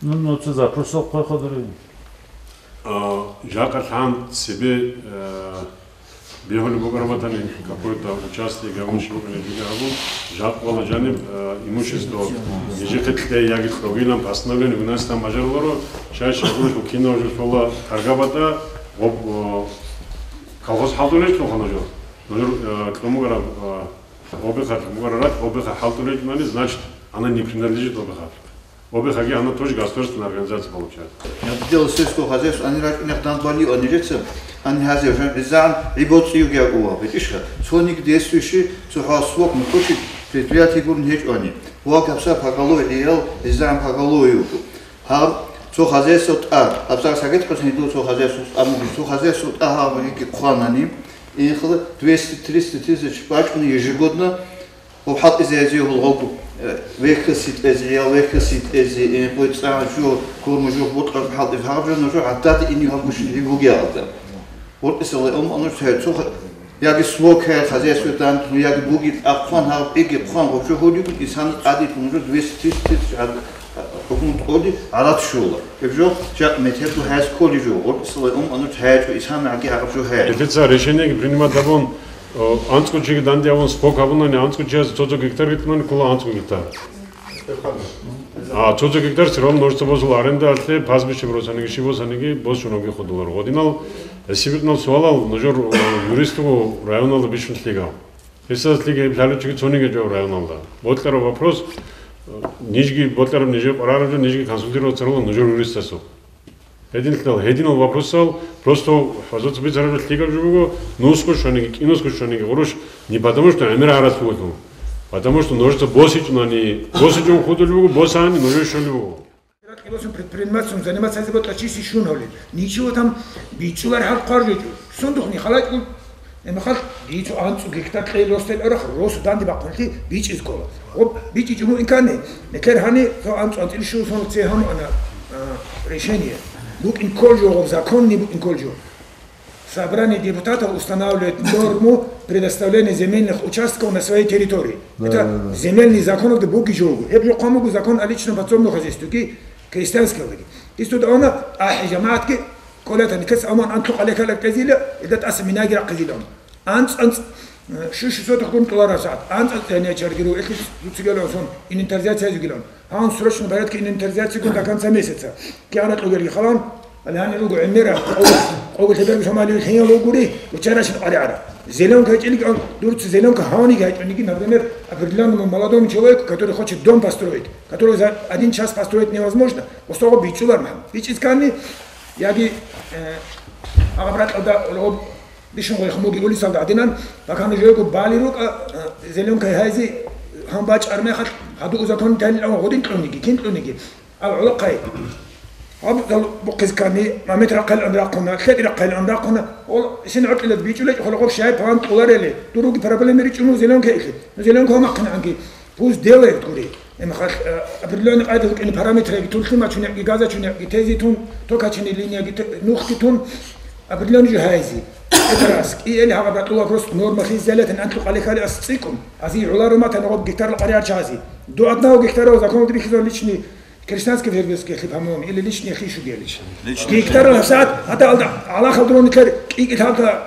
Ну, ну, це запросов хъвай хадури. А, жакъа лъан цебе, э, бегьулеб бугоро батани какой-то участок гьабун, щиб букӀине дида гьабун, жакъ вала жаниб, э, имущество нижехъе кье яги кьогилан постановление выноситан бажаруларо, чай шагуралъул кинав жо лъола таргабатӀа, гъоб, э, колхоз хӀалтӀулел нужер, нужер, э, кьун бугара, э, ОБХ кьун бугара рат, ОБХ хӀалтӀулел мани, значит, она не принадлежит ОБХ. ОБХ-ги гьанна тоже государственная организация получается. Отдел сельского хозяйства, они рачӀунехъ данде балио, они жеца, они хозяйство, гӀизан, гӀибоцӀиюги агула, бетӀишха. Цониги действующий, цо хӀалсвок мукъучи предприятие гурун гьечӀони. Ва капса поголовье иял, гӀизан поголовье юго. Гьаб, цо хозяйство тӀа, абзар сагет къосин иду цо хозяйство тӀа мугу, цо хозяйство тӀа гьаб гьикки хъванани, инхла двести-триста тысяч бачӀуни ежегодно, Гъоб хӀалтӀизе гьезие гьулгъалгу, э, вехьаси тӀезе, я вехьаси тӀезе, э, къойцӀа жо, корму жо, бутӀа хӀалтӀи гьаб жо, нужо гӀадад ини гьаб гушин гьиб бугеалда. Гъоркьисалай умману цо ха-, яги свокай хозяйство дан, ну, яги буги ахъван гьаб, иги хъван гъоб жо гьулигу, исан тӀади нужо двести тысяч гӀад-, хӀукму тӀоди гӀарат щола. Гьеб жо жакъ метерго хӀяз кколи жо, гъоркьисалай умману цо хӀячӀо, исан гӀаги гьаб жо хӀяч. Эфица решениеги принимать гьабун, О, анцӀго чиги данде авун спок гьабунани, анцӀго чиясе цо-цо гектар витӀунани ккола анцӀго гектар. А цо-цо гектар все равно нужеца босула аренда алъе, пастбище бросаниги, щиб босаниги, босчунаги худулар. Гъодинал, гьесибикьнал суалал нужер, о, юристу районалда бищун лъигав. Гьесдас лъиги гьеб лъаличиги цониги жо районалда. Бокьараб вопрос, э, нижги бокьараб нижер къварараб жо, нижги консультироваться рала нужер юристасухъ. Гьединлъидал, гьединал вопросал просто хӀажат бицараб лъикӀаб жо буго, нусго щваниги, кӀинусго щваниги гъурущ, не потому что гӀемер гӀарац бугелъул, Потому что нужеца босичӀунани, босичӀун худулеб буго, босани нужее щолеб буго. Ракъи босун предпринимательством заниматься гьазе бокьа чиси щун гьавлел. Ничего там бичӀчӀулар гьал хъвар жойчӀо. Сундухъни халачӀун, эмахал дицо анцӀу гектар кьей росдел арахъ росу данде бахъунлъи бичӀчӀиз ккола. Гъоб бичӀчӀичӀого имканни, метер гьани цо анцӀу анцӀил щусон це гьамуана, а, решение. БукӀин ккол жо, гъоб законни букӀин ккол жо. Собрание депутатов устанавливает норму предоставления земельных участков на своей территории. Да, это да, да. Земельный закон, это буги жогу. Гьеб жо хъван буго закон о личном подсобном хозяйстве, ки крестьянского ки. Истуда она, ахӀи жамаатги, кӀолатани кес аман анлъукъ гьале ккалеб кьезила, илда тӀаса минаги рахъизилан. АнцӀ-анцӀ, э, щущ сотых гун кьоларасат. АнцӀ-анцӀ гьаничарги ру, элъи цуцигелан сон, инвентаризация гьазигилан. Гьанун срочно порядке инвентаризациягун до конца месяца. Кигьана кьугерги халан, али гьанир руго гӀемера, къо-, къоги лъеберги Сомалиялъ гьенал ругури, учарашин къаригӀара. Зеленка гьечӀилги, а, дурца зеленка гьавниги гьечӀониги, например, определённому молодому человеку, который хочет дом построить, который за один час построить невозможно, устого бичӀчӀулар ман. БичӀчӀиз ккани, яги, э, агъаб ракьалда лъо-, Бищун гъой хмуги улицалда гӀадинан, бакана жойго бали рукӀа, э, зеленкай гьайзи гьан бачӀар мехалъ, гьаду узакон талилан гъудин кьуниги, кин кьуниги. Ав гӀолохъай. Аб дал бухъизкани, мамет рахъал ан рахъуна, лъетӀи рахъал ан рахъуна, ол син гӀоркьилаз бичӀулечӀ, холокъоб шай план кьуларели, дуруги проблеми ричӀуну зеленка ихи. Ну, зеленка гьамахъин гӀанги. Пусть делает, гури. Эмхалъ, э, определённый къайда букӀине параметрги туллъи мачунегӀги, газачунегӀги, тезитун, токачине линияги те-, нухги тун, определённый жо гьайзи. Это раз. И эли гьаб батӀула просто норма хиззалатан антлъу къалихали ас цӀикӀкӀун. Ази гӀула руматан гъоб гектарла къаригӀарчази. До одного гектара законалда бихьизан личный крестьянский фермерский хлеб гьамун или личный хишугелищ. Гектарла саат, ада алда, алахал дрони кер, кӀикӀи лъалда,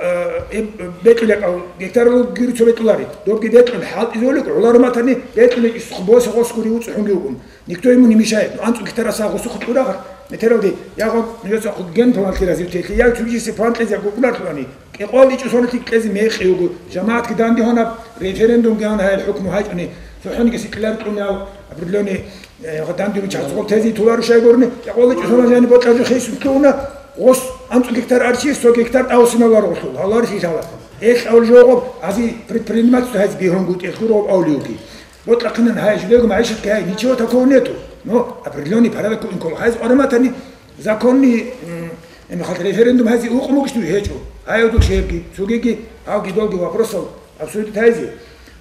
э, э, бекьула кӀал, гектарла гури цо бекьулари. Добги бекьун, хӀалтӀизолик, гӀула руматани, бекьула ис хубоса гъос гури уцӀухӀунги угун. Никто ему не мешает. Ну, анцӀу гектар аса гъосухъ тӀурагъар. Метералди, я гъо, нужеца хъу ген план киразив техи, я чугиси план кьезе гукӀунар лъугьани. КӀикъвал ичӀусонатик кьезе мекъи вуго. Жамаатги данде гьанаб, референдумги гьан гьаял хӀукму гьачӀуни. Сухьониги сикьилар кьуни ав, определённый, э, данде руччаб цогъоб тезе тулару шайгорни. КӀикъвал ичӀусонал жани бокьа жо хейсун лъугьуна. Гъос анцӀу гектар арчи, сто гектар тӀаусиналар гъолъул. Гьалар хилъала. Эл авл жогъоб, ази предпринимательство гьайз бигьунгутӀи, хургъоб авлиуги. Вот лахъинан гьай жидего магӀишатги гьай, ничего такого нету. Но определённый порядок инкол. Гьайз ораматани законный, м, м, хал референдум гьайзи укъмукӀ дуй гьечӀо. Гьай удур шебги, цугиги, гьавги долги вопросал обсудить гьайзи.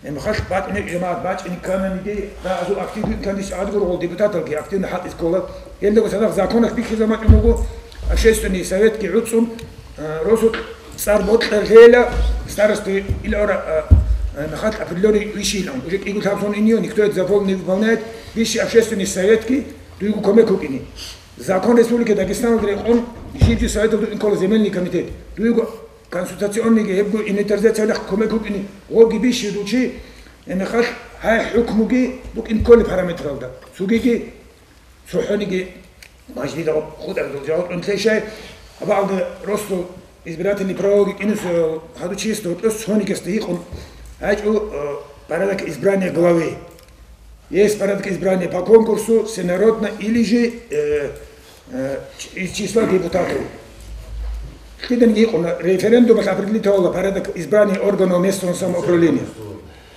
М, хал батӀни жамаат бачӀни кананиги, да, азул активный кандидат адгур гъол депутаталги активно хӀалтӀиз ккола. Гьелдаго цадахъ законах бихьизаб мачӀун буго, общественный советги гӀуцӀун, Э, росу цӀар бокьа лъела старости ил ора, э, э, нахал определённый вишилан. Уже кӀиго лъабсон инио, никто этот закон не выполняет. Высший общественный советки дуйгу кумек вукӀини. Закон Республики Дагестан рекъон, жиб советов дуин ккола земельный комитет. Дуйгу консультационныйги гьебгу инвентаризациялъ кумек вукӀини. Гъоги бищи дучи, э, нахал гьай хӀукмуги букӀин кколи параметралда. Цугиги ЦохӀониги мажлида хутӀарал жаваб унлъей шай, абагӀалда росу избирательный правоги кӀинусу гьадучиясда гьоркьос цонигасда гьикъун гьачӀо, э, порядок избрания главы. Есть порядок избрания по конкурсу, всенародно или же, э, э, из числа депутатов. Лъидан гьикъуна, референдумалъ определить гьавула порядок избрания органов местного самоуправления.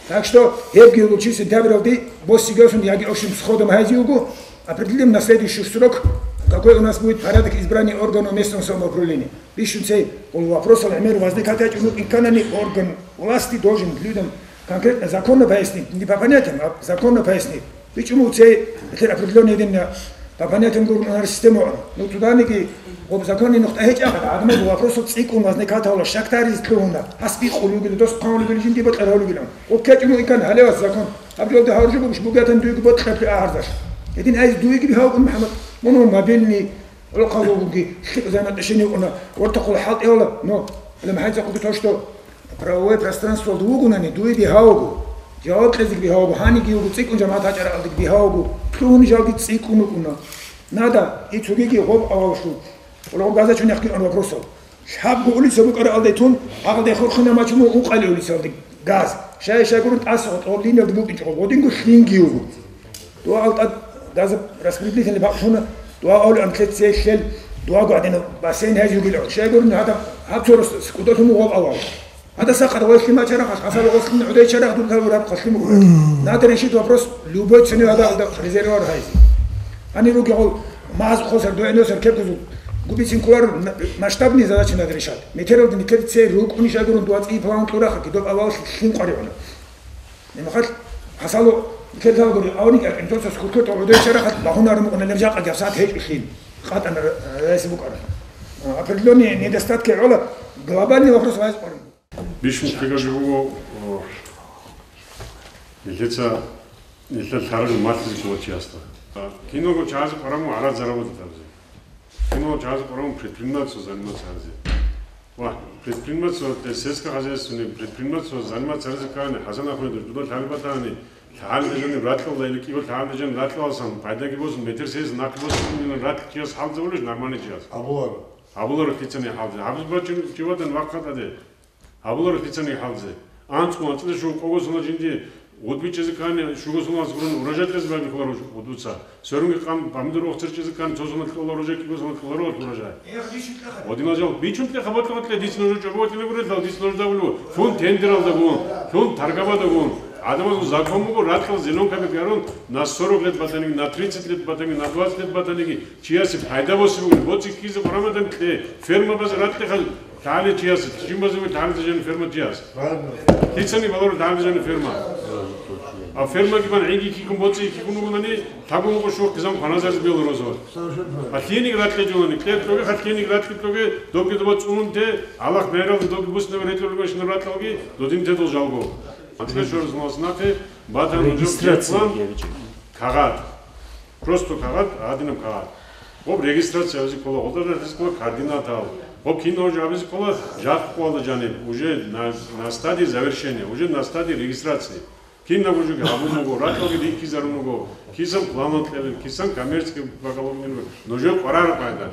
Так что гьебги лучи сентябралди боссигасун яги общим сходом гьайзиугу, определим на следующий срок, какой у нас будет порядок избрания органов местного самоуправления. Бищун цей гъол вопросал гӀемер возникать гьачӀун вукӀин канани орган власти должен людям конкретно законно пояснить, не по понятиям, а законно пояснить. БичӀуму цей, бетер определённый динна, по понятиям гурунар система. Ну, туда ниги, гъоб законный нухта гьечӀа, адамаз вопросу цӀикӀкӀун возникать гьавула, шактариз лъугьуна, гьас бикъулугили, дос хъавлугили, жинди бокьар гьавлугилан. ОккечӀуму икан гьалевас закон, абжолда гьавжу губиш бугатан дуйги бокьа пи агьарзаш. Гьедин айз дуйги бигьавгун, МухӀаммад, муну мобильный, гӀолохъаб вугунги, лъикӀ взаимоотношение вукӀуна, вортахъула хӀалтӀи гьавла, но, гьале махӀайцӀа хъуги то, что Правовое пространствоялда вугунани дуе бигьавго, жаваб кьезеги бигьавго, гьаниги вуго цӀикӀкӀун жамагӀат гьачӀаралдаги бигьавго, лъугьун жалги цӀикӀкӀун вукӀуна. Нада, и цогиги гъоб ававлъун. Гъоб газачун яхъги ан вопросал. Лъабго улица букӀаралдай тун, гьалда хурхина мачун ункъали улицалда газ. Шай-шайгурун тӀаса гъоб линиялда букӀинчӀо, гъодинго лъинги вуго. Дуа алтӀа газа распределительный бакълъуна, дуа авли антлъе цей лъел, дуа гвадина бассейн гьайз югила. Шайгурни гьадаб гьаб цо рос кӀудалъун гъоб авал. Гьадаса къаргъвеллъи мачарахъ, гьасал гъослъин гӀудайчарахъ дургьал раб хъалъи мукӀураб. Надра иши вопрос любой ценой ада резервуар гьайзи. Гьанир руги гъол маз хосар, дугӀиносар кебгузул губицин кулар масштабный задача надра ишат. Метералда метер це рукӀуни шагурун дуацӀи план кьурахъа кидоб авал лъим къваригӀуна. Имахал гьасало метер талгури авник акинтоса скуркото гӀудайчарахъ багьунар мукӀуна леб жакъа гьабсагӀат гьечӀулъин. КъатӀана райси букӀара. Определённый недостатки гӀола глобальный вопрос вайз къваригӀуна. Бищун ккегаги буго, о, нилъеца, нилъер лъаралъул малъизе ккола чиясда. Киналго чагӀазе къваригӀун гӀараз заработать гьабизе. Киналго чагӀазе къваригӀун предпринимательство заниматься гьаризе. Ва предпринимательство, те сельскохозяйственный предпринимательство заниматься гьаризе ккани, Хасан Ахмедович, дуда лъалеб батани, лъагӀалида жаниб ракьалда или кӀиго лъагӀалида жаниб ракьалдасан пайдаги босун, метер сес нахъе босун, ракь чияс хӀалзавулищ, нормальный чияс? Абуларо. Абуларо лъицани хӀалзе. Гьабиз бачӀун чи ватан вахъа тӀаде. Гьабуларо лъицаниги хӀалзе. АнцӀго анцӀила щуго къого соналъ жинди гъудби чӀезе ккани, щуго соналъ гурун урожай кьезе бани хъварав гъудбуца. Сверунги къан помидор охцер чӀезе ккани, цо соналъ кьола урожай, кӀиго соналъ кьола урожай. Гъодинал жал бичун кье, хабалъ кье, дица нужер чӀобо кьине гурелъул, дица нужер давулев. Лъун тендералда гун, лъун торговада гун. Гьадамазул закон буго, ракьал зеленка бекарун, на сорок лет батаниги, на тридцать лет батаниги, на двадцать лет батаниги, чиясе пайда боси бугин, боцӀи ккизе къурамадан кье, ферма базе ракьалъе хал, Лъали чияс, чимазуги лъализе жани ферма чияс. Правильно. Лъицани балур лъализе жани ферма. А фермаги бан гӀинги кикун боцӀи кикун вугунани, лъабун вукъу щух кизан хваназарз бел розо. Совершенно правильно. А лъиеник ракье жолани, кьер тоге, ха лъиеник ракье тоге, доги доба цӀунун те, Аллагь мегьралда доги буснабе ретӀел ругошин ракьалги, додин те дол жалго. АнцӀе шорзмалас нахъе, батан нужер регистрация план. Кагъат. Просто кагъат, гьадинаб кагъат. Гъоб регистрация абизе ккола, гъолда регистрация ккола координатал. Гъоб кино уже абизе ккола, жакъ ккола жаниб, уже на, на стадии завершения, уже на стадии регистрации. Кинаб уже гьабун буго, ракьалги рихьизарун буго, кисан план кьелеб, кисан коммерческий поголовный, нужер къварар пайда.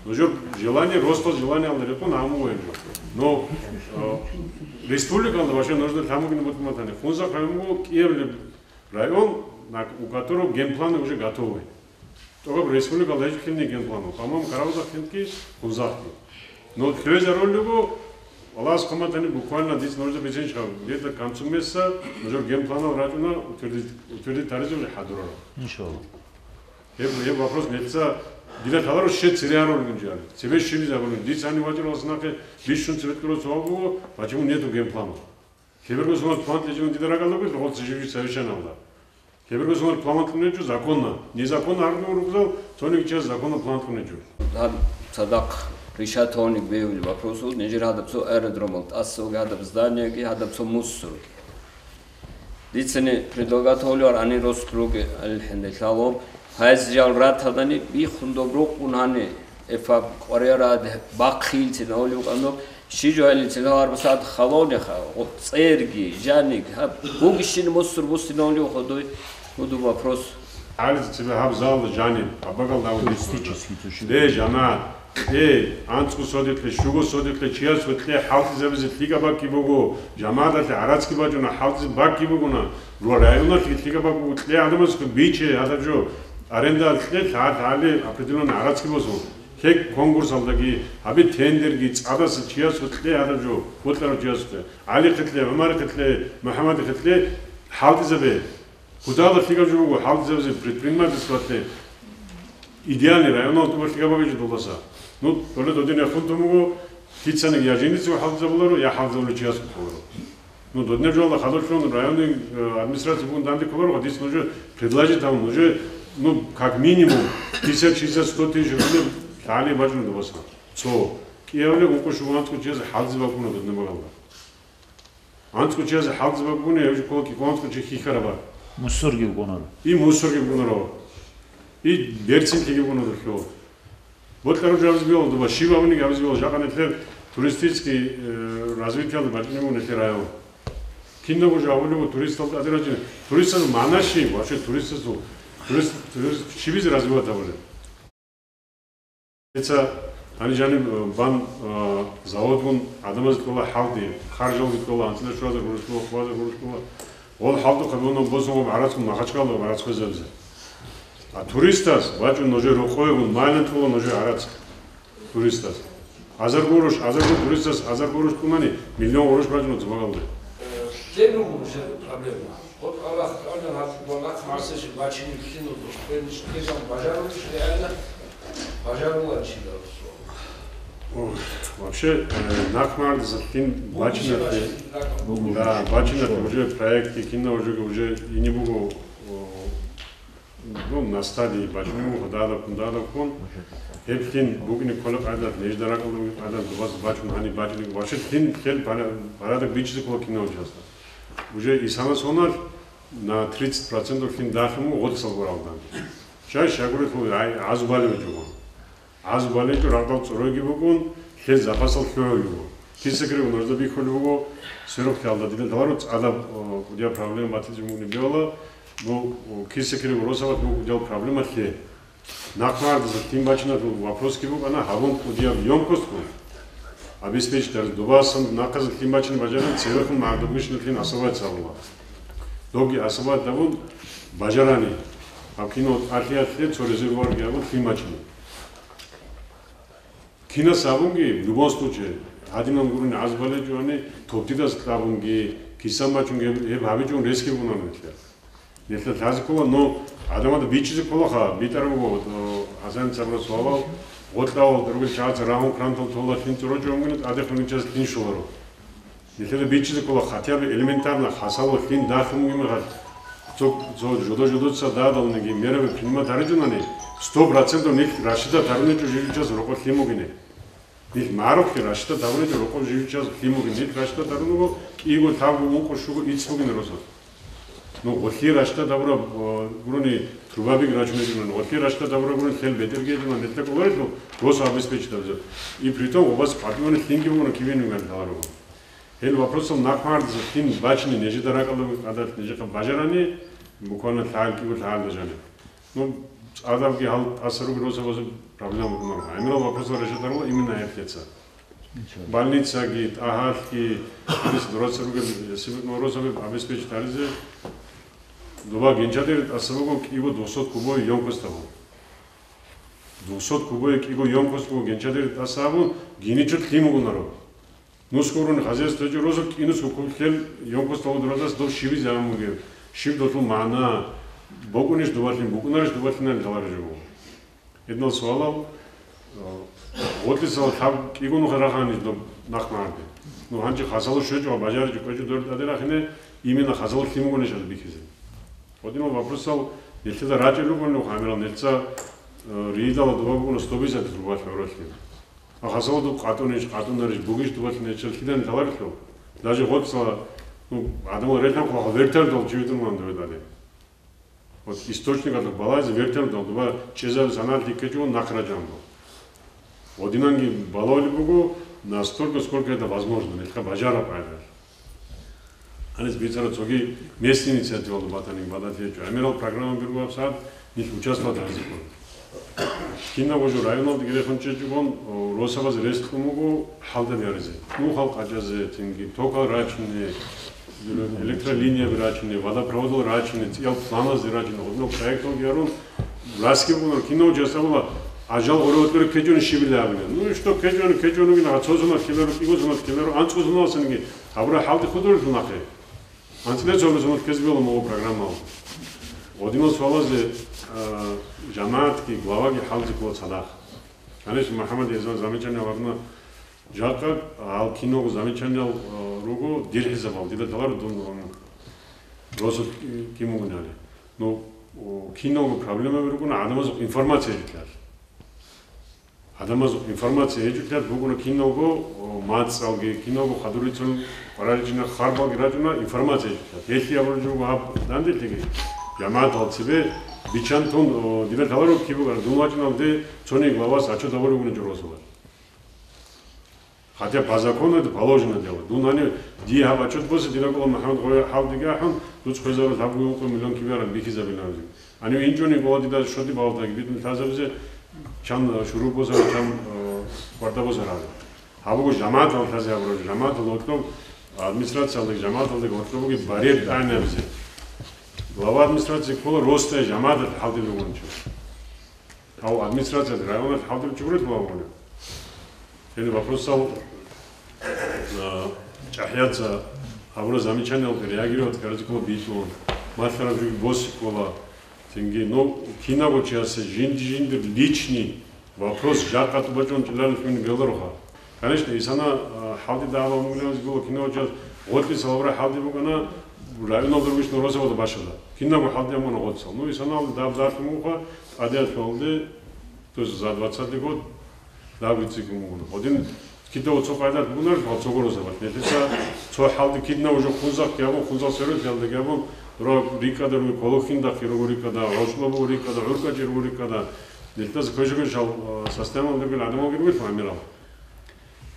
Нужер желание, роста желаниялда рекъон гьамун ваинчӀо. Но, э, республикалда вообще нужно тамагин бутматани. Хунзахъ гьамун буго, кӀиябли район, на, у которого генпланы уже готовы. Только республика лежит генплану. По-моему, Караузахъ гьинки, Хунзахъги. Но лъугӀизарулего, Аллагьас хъуматани буквально дица нужда бицинчӀо, где-то к концу месяца нужер генпланал рачӀуна, утвердить, утвердить таризе уже хӀадурара. Иншалла. Гьеб, гьеб вопрос нилъеца дила лъаларо щет цере гьарулел инжиали. Цебе щибизе абулин. Дица гьанив вачӀаралас нахъе бищун цебе кьурал суал буго, почему нету генплана? Лъеберго соналъ план кьечӀун дида ракӀалда буго, гъоцӀи жиб совещаниялда. Лъеберго соналъ план кьун гьечӀо законно. Незаконно гьарулев рукъзал, цониги чияс законно план кьун гьечӀо. Гьаб цадахъ решать гьавни бегьулеб вопрос буго, нижер гьадаб цо аэродромал тӀасалги, гьадаб зданиеги, гьадаб цо мусор. Дицани предлагать гьавулев ани росулъ ругел хӀинде лъалаб. Гьайз жал ратадани биххун доб рукъун гьани, эфаб къваригӀарад бахъилцин гьавулев къандоб. Щи жо гьалин цинал арбасад халонеха, цӀерги, жаниг, гьаб, бугищин мусур бусинавлиу ходой, буду вопрос. Гьалин цебе гьаб залда жаниб, абагал даву. Туристический туши. Де, жамагӀат, кье, анцӀго содеклъе, щуго содеклъе, чиясго кье хӀалтӀизабизе лъикӀаб бакӀги буго, жамагӀаталъе гӀарацги бачӀуна, хӀалтӀизе бакӀги бугуна, ва районалъе лъикӀаб бакӀ буго, кье гӀадамазухъе биче, гьадаб жо, аренда кье, лъагӀал-лъагӀалли определённый гӀарацги босун. Гьеб конкурсалдаги, гьабе тендерги, цӀадаса чиясго кье гьадаб жо, бокьарав чиясго кье, ГӀалихъе кье, ГӀумарихъе кье, МухӀаммадихъе кье, хӀалтӀизабе. Кутала лъикӀаб жо буго, хӀалтӀизабизе предпринимательствоялъе идеальный районал тӀубалъи габабизе долдаса. Ну, доле додин яхун тун буго, лъицаниги я жиндицего хӀалтӀизабуларо, я хӀалтӀизабулев чиясго кколаро. Ну, додинаб жоялда хадур чӀун районный, э, администрация бугун данде кколаро, дица нужее предложить гьабун, нужее, ну, как минимум пятьдесят, шестьдесят, сто тысяч рублей лъагӀалие бачӀунеб дубаса. Цо. КӀиабилеб ункъо щуго анцӀго чиязе хӀалтӀизе бакӀуна додинаб багалда. АнцӀго чиязе хӀалтӀизе бакӀуна, гьев жо ккола кӀикъоялда анцӀго чи хьихьараб. Мусорги букӀунаро. И мусорги букӀунаро. И берцинлъиги букӀунаро лъо. Бокьараб жо абизе бегьула дуба, щиб абуниги абизе бегьула, жакъа нилъер туристический, э, развитиялда бачӀунеб буго нилъер район. Кинабго жо абулеб буго туристал тӀаде ражине. Туристазул магӀна щиб? Вообще туристазул, турист, турист щибизе развивать гьабулеб? Дица гьаниб жаниб, э, бан, э, заводгун гӀадамазе кьола хӀалтӀи, харжалги кьола, анцӀила щуазар гурущ кьола, хъвазар гурущ кьола. Гъол хӀалтӀухъе босун гъоб гӀарацгун Махачкалаялда гъоб гӀарац хвезабизе. А туристаз бачӀун нужер рокъовегун, майлан кьола нужер гӀарац туристаз. Азар гъурущ, азар гъурущ, туристас азар гъурущ кумани, миллион гъурущ бачӀуна цо багалде. Э, лъен руго уже проблема. Вот Аллагь, Аллагь, гьаб-, ва нахъ марсеше бачине лъин руго. Бениш кеган бажарулищ реально, бажарула чи дарсо. О, вообще, э, нахъ мардаса лъин бачинат, да, бачинат уже проект, кинна уже, уже и не буго, о, Ну, на стадии бачӀунеб буго, дадаб ккун, дадаб ккун. Гьеб лъин букӀине ккола къайдат, нижда ракӀалда бугеб къайдат, дубаз бачӀун гьаниб бачӀине. Вообще лъин, лъел пара-, парадак бичӀчӀизе ккола кинав чиясда. Уже исана сонал на тридцать процентов лъин дагьаб буго гъоцал гуралда. Чай шагурелъул гӀай-, гӀазу балев жугьун. ГӀазу балев жо рагъдал цӀоройги букӀун, лъел запасал лъугьулев вуго. Кисакрив нужда бихьулев вуго, сверухъ лъалда дина даларо цӀадаб, о, кӀудияб проблема батизе мугӀни бегьула, ну, о, кисакрив росабат мугӀ кӀудияб проблема лъе. Нахъ мардаса лъин бачиналъул вопросги букӀана, гьабун кӀудияб ёмкостгун обеспечить дарас. Дубасан нахъаза лъин бачине бажаран, цевехун мардабмишна лъин асабат гьабула. Добги асабат гьабун бажарани, гьаб кино тӀалъиялъе цо резервуарги гьабун лъин бачине. Кинас абунги, в любом случае, гьадинан гурони гӀазбале чӀвани, топдидас кьабунги, кисан бачунги гьеб, гьеб гьабичӀун ресги бугунан нилъер. Нилъер лъазе ккола, но гӀадамазда бичӀчӀизе кколаха, битӀараб буго, э, Гьасан цабра суалал, гъоркьавал ругел чагӀаца рагьун крантал тола лъин цӀорочӀо бугони, тӀаде хуничаз лъин щоларо. Нилъеда бичӀчӀизе ккола, хотя бы элементарно хасало лъин дагьун бугеб мехалъ, цо, цо жодо-жодоца дадалниги мераби принимать гьаричӀунани, сто процентов нилъ рашида таруничӀо жижичас рокъо лъимугине. Нилъ марухъе рашида таруничӀо рокъо жижичас лъимугине. Нилъ рашида таруного кӀиго, лъабго, ункъо, щуго, ицӀ бугине росо. Ну, гъолъие рашида табураб, э, гурони трубабиги рачунеб жинан, гъолъие рашида табураб гурони лъел бетӀерги гьечӀунан, нилъер кӀоларелъул росо обеспечить гьабизе. И притом гъобас къватӀивани лъинги бугони кибе нуган лъаларого. Гьел вопросал нахъ мардаса лъин бачине нижеда ракӀалда гӀадат нижехъа бажарани, буквально лъагӀел кӀиго лъагӀелда жаниб. Ну, цӀадабги гьал тӀаса ругел росабазул проблема букӀунаро. ГӀемерал вопросал решать гьарула именно гьеб лъеца. Больницаги, тӀагьалги, дурас ругел сибиркнал росаби обеспечить гьаризе. Доба генчадер тӀаса буго кӀиго двухсот кубовый ёмкость абун. Двухсот кубовый кӀиго ёмкость буго генчадер тӀаса абун, гьениб чӀун лъим бугунаро. Нусго гурони хозяйство гьечӀо росулъ кӀинусго кублъел ёмкость гьабун дурадас дов щибизе гьабун бугеб, щиб долъул магӀна, бокӀунищ дубалъин, букӀунарищ дубалъинан лъаларищ буго. Гьединал суалал, э, гъотлъисал лъаб кӀиго нуха раханищ доб нахъ магӀарде. Ну, гьанже хасало щвечӀо ва бажаричӀо кӀвечӀо дор тӀаде рахине, именно хасало лъим бугонищ гьазаб бихьизе. Гьединал вопросал нилъеда рачӀел ругони, гьамирал нилъца, э, рийидала доба бугуна сто пятьдесят рубль гӀуралъе. Хасало дуб къатӀунищ, къатӀунарищ, бугищ дубалъ нечер лъидан лъаларелъул. Даже гъоцала, ну, гӀадамал релъанхъ вертолётал чи витӀун ван доведали. Вот источникалда балазе вертолётал дуба чӀезаби саналъи ккечӀун нахъ рачӀанго. Гъодинанги балавли буго, настолько, сколько это возможно, нилъха бажараб гӀайдал. Гьанис бицара цоги местный инициативалда батани, бадалъи гьечӀо. ГӀемерал программа биргу гьабсагӀат нилъ участвовать гьаризе ккола. Кинабго жо районалдаги рехун чӀечӀогон, о, росабаз рес кьун буго хӀалдаби гьаризе. Нухал къачӀазе, цинги токал рачине, электролинияби рачине, водопроводал рачине, цӀиял планазде рачине, гьуднал проекталги гьарун, расги бугунар, кинав жас абула, ажал гъоре вокьуре ккечӀони щибила абуна. Ну, что ккечӀони, ккечӀони вугина, цо зумат ккеларо, кӀиго зумат ккеларо, анцӀго зумаласанги гьабура хӀалде худурелъул нахъе. АнцӀила цо гьабураб зумат ккезе бегьула мугъ программаялда. Гъодинал суалазе, а, жамагӀатги, главаги хӀалзе ккола цадахъ. Конечно, МухӀаммад Язан замечание гьабуна, жакъа гьал киналго замечаниеял, а, руго, дир хӀисабал, дида лъаларо дун, ам, росулъ кин вугони гьале. Ну, о, киналго проблемаби ругони гӀадамазухъ информация гьечӀолъиялъ. Гьадамазухъ информация гьечӀолъиялъ бугуна киналго, о, мацӀалги, киналго хадур рицун къваригӀаричӀина, харбалги рачӀуна, информация гьечӀолъиялъ. Гьелъие абулеб жо буго гьаб данделъиги, жамагӀатал цебе биччан тун, о, дида лъаларо киб бугара, дун вачӀиналде цониги главас отчёт гьабулеб бугони жо росулъ. Хотя по закону это положено делать. Дун гьанив дие гьаб отчёт босе, дирагула МухӀаммад гъоя хӀалдиги ахӀун, дуц хвезарулъ гьаб гуюнкъо миллион кибараб бихьизабилан. Гьанив инчӀони гъола дида шоди балдаги битӀун лъазабизе чан, э, шуруб босара, чан, э, кварда босара. Гьаб буго жамагӀатал лъазе гьабураб, жамагӀатал гьоркьоб, администрациялдаги жамагӀаталдаги гьоркьоб бугеб барьер тӀагӀинабизе. Глава администрации ккола росдае жамагӀаталъе хӀалтӀи бугончи. Гьав администрациялъ районалъ хӀалтӀи чӀугурелъ бугони. Яни вопросал, а, чӀахӀияца гьабураб замечаниялде реагировать гьаризе ккола битӀун, малъараб жоги босе ккола. Цинги, ну, кинабго чиясе жинди-жиндир личный вопрос жакъа тӀубачӀун чӀиларин лъугьине белароха. Конечно, исана, а, хӀалде дагӀба мугӀланаз гула кинабго чияс гъоркьиса гьабураб хӀалде букӀана, районалда ругищ нурасабазда бащада. Кинабго хӀалде амана гъоркьисал. Ну, исана гьалде дагӀба дарлъун муха, тӀадегӀанлъугьалде, то есть за двадцатый год, Дагьаб гьицин бугун. Гьадин кидаго цо къайдат бугунарищ, ва цо гурузабат. Нилъеца цо хӀалде кидна уже хунзахъги абун, хунзахъ сервис хӀалдаги абун, дура рикӀкӀада руго Кологьиндахъги руго рикӀкӀада, ГӀошлъо буго рикӀкӀада, ГӀуркӀачӀи руго рикӀкӀада. Нилъеца квешагун шал, э, состояниялда ругел гӀадамалги ругел гӀамирал.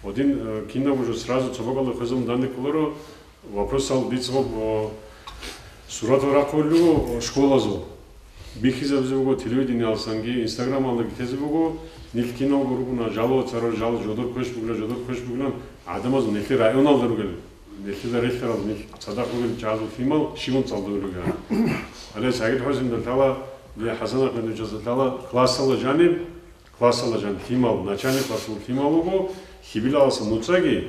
Гьадин, э, кинаб уже сразу цо бакӀалда хвезабун данде кколаро, Вопросал дица гьаб, о, суратал рахъулел руго, о, школазул. Бихьизабизе буго телевидениялдасанги, инстаграмалдаги тезе буго, нилъ киналго ругуна, жало царал жал жодор квеш бугила, жодор квеш бугилан, гӀадамазул нилъер районалда ругел, нилъеда релълъарал нилъ цадахъ ругел чагӀазул лъимал щибун цӀалдулел ругел. Гьале СагӀид ХӀусейнда лъала, ва ХӀасан Ахмедовичазда лъала классалда жаниб, Классалда жан лъимал, начальный классалда лъимал вуго, лъибилаласа нуцӀаги,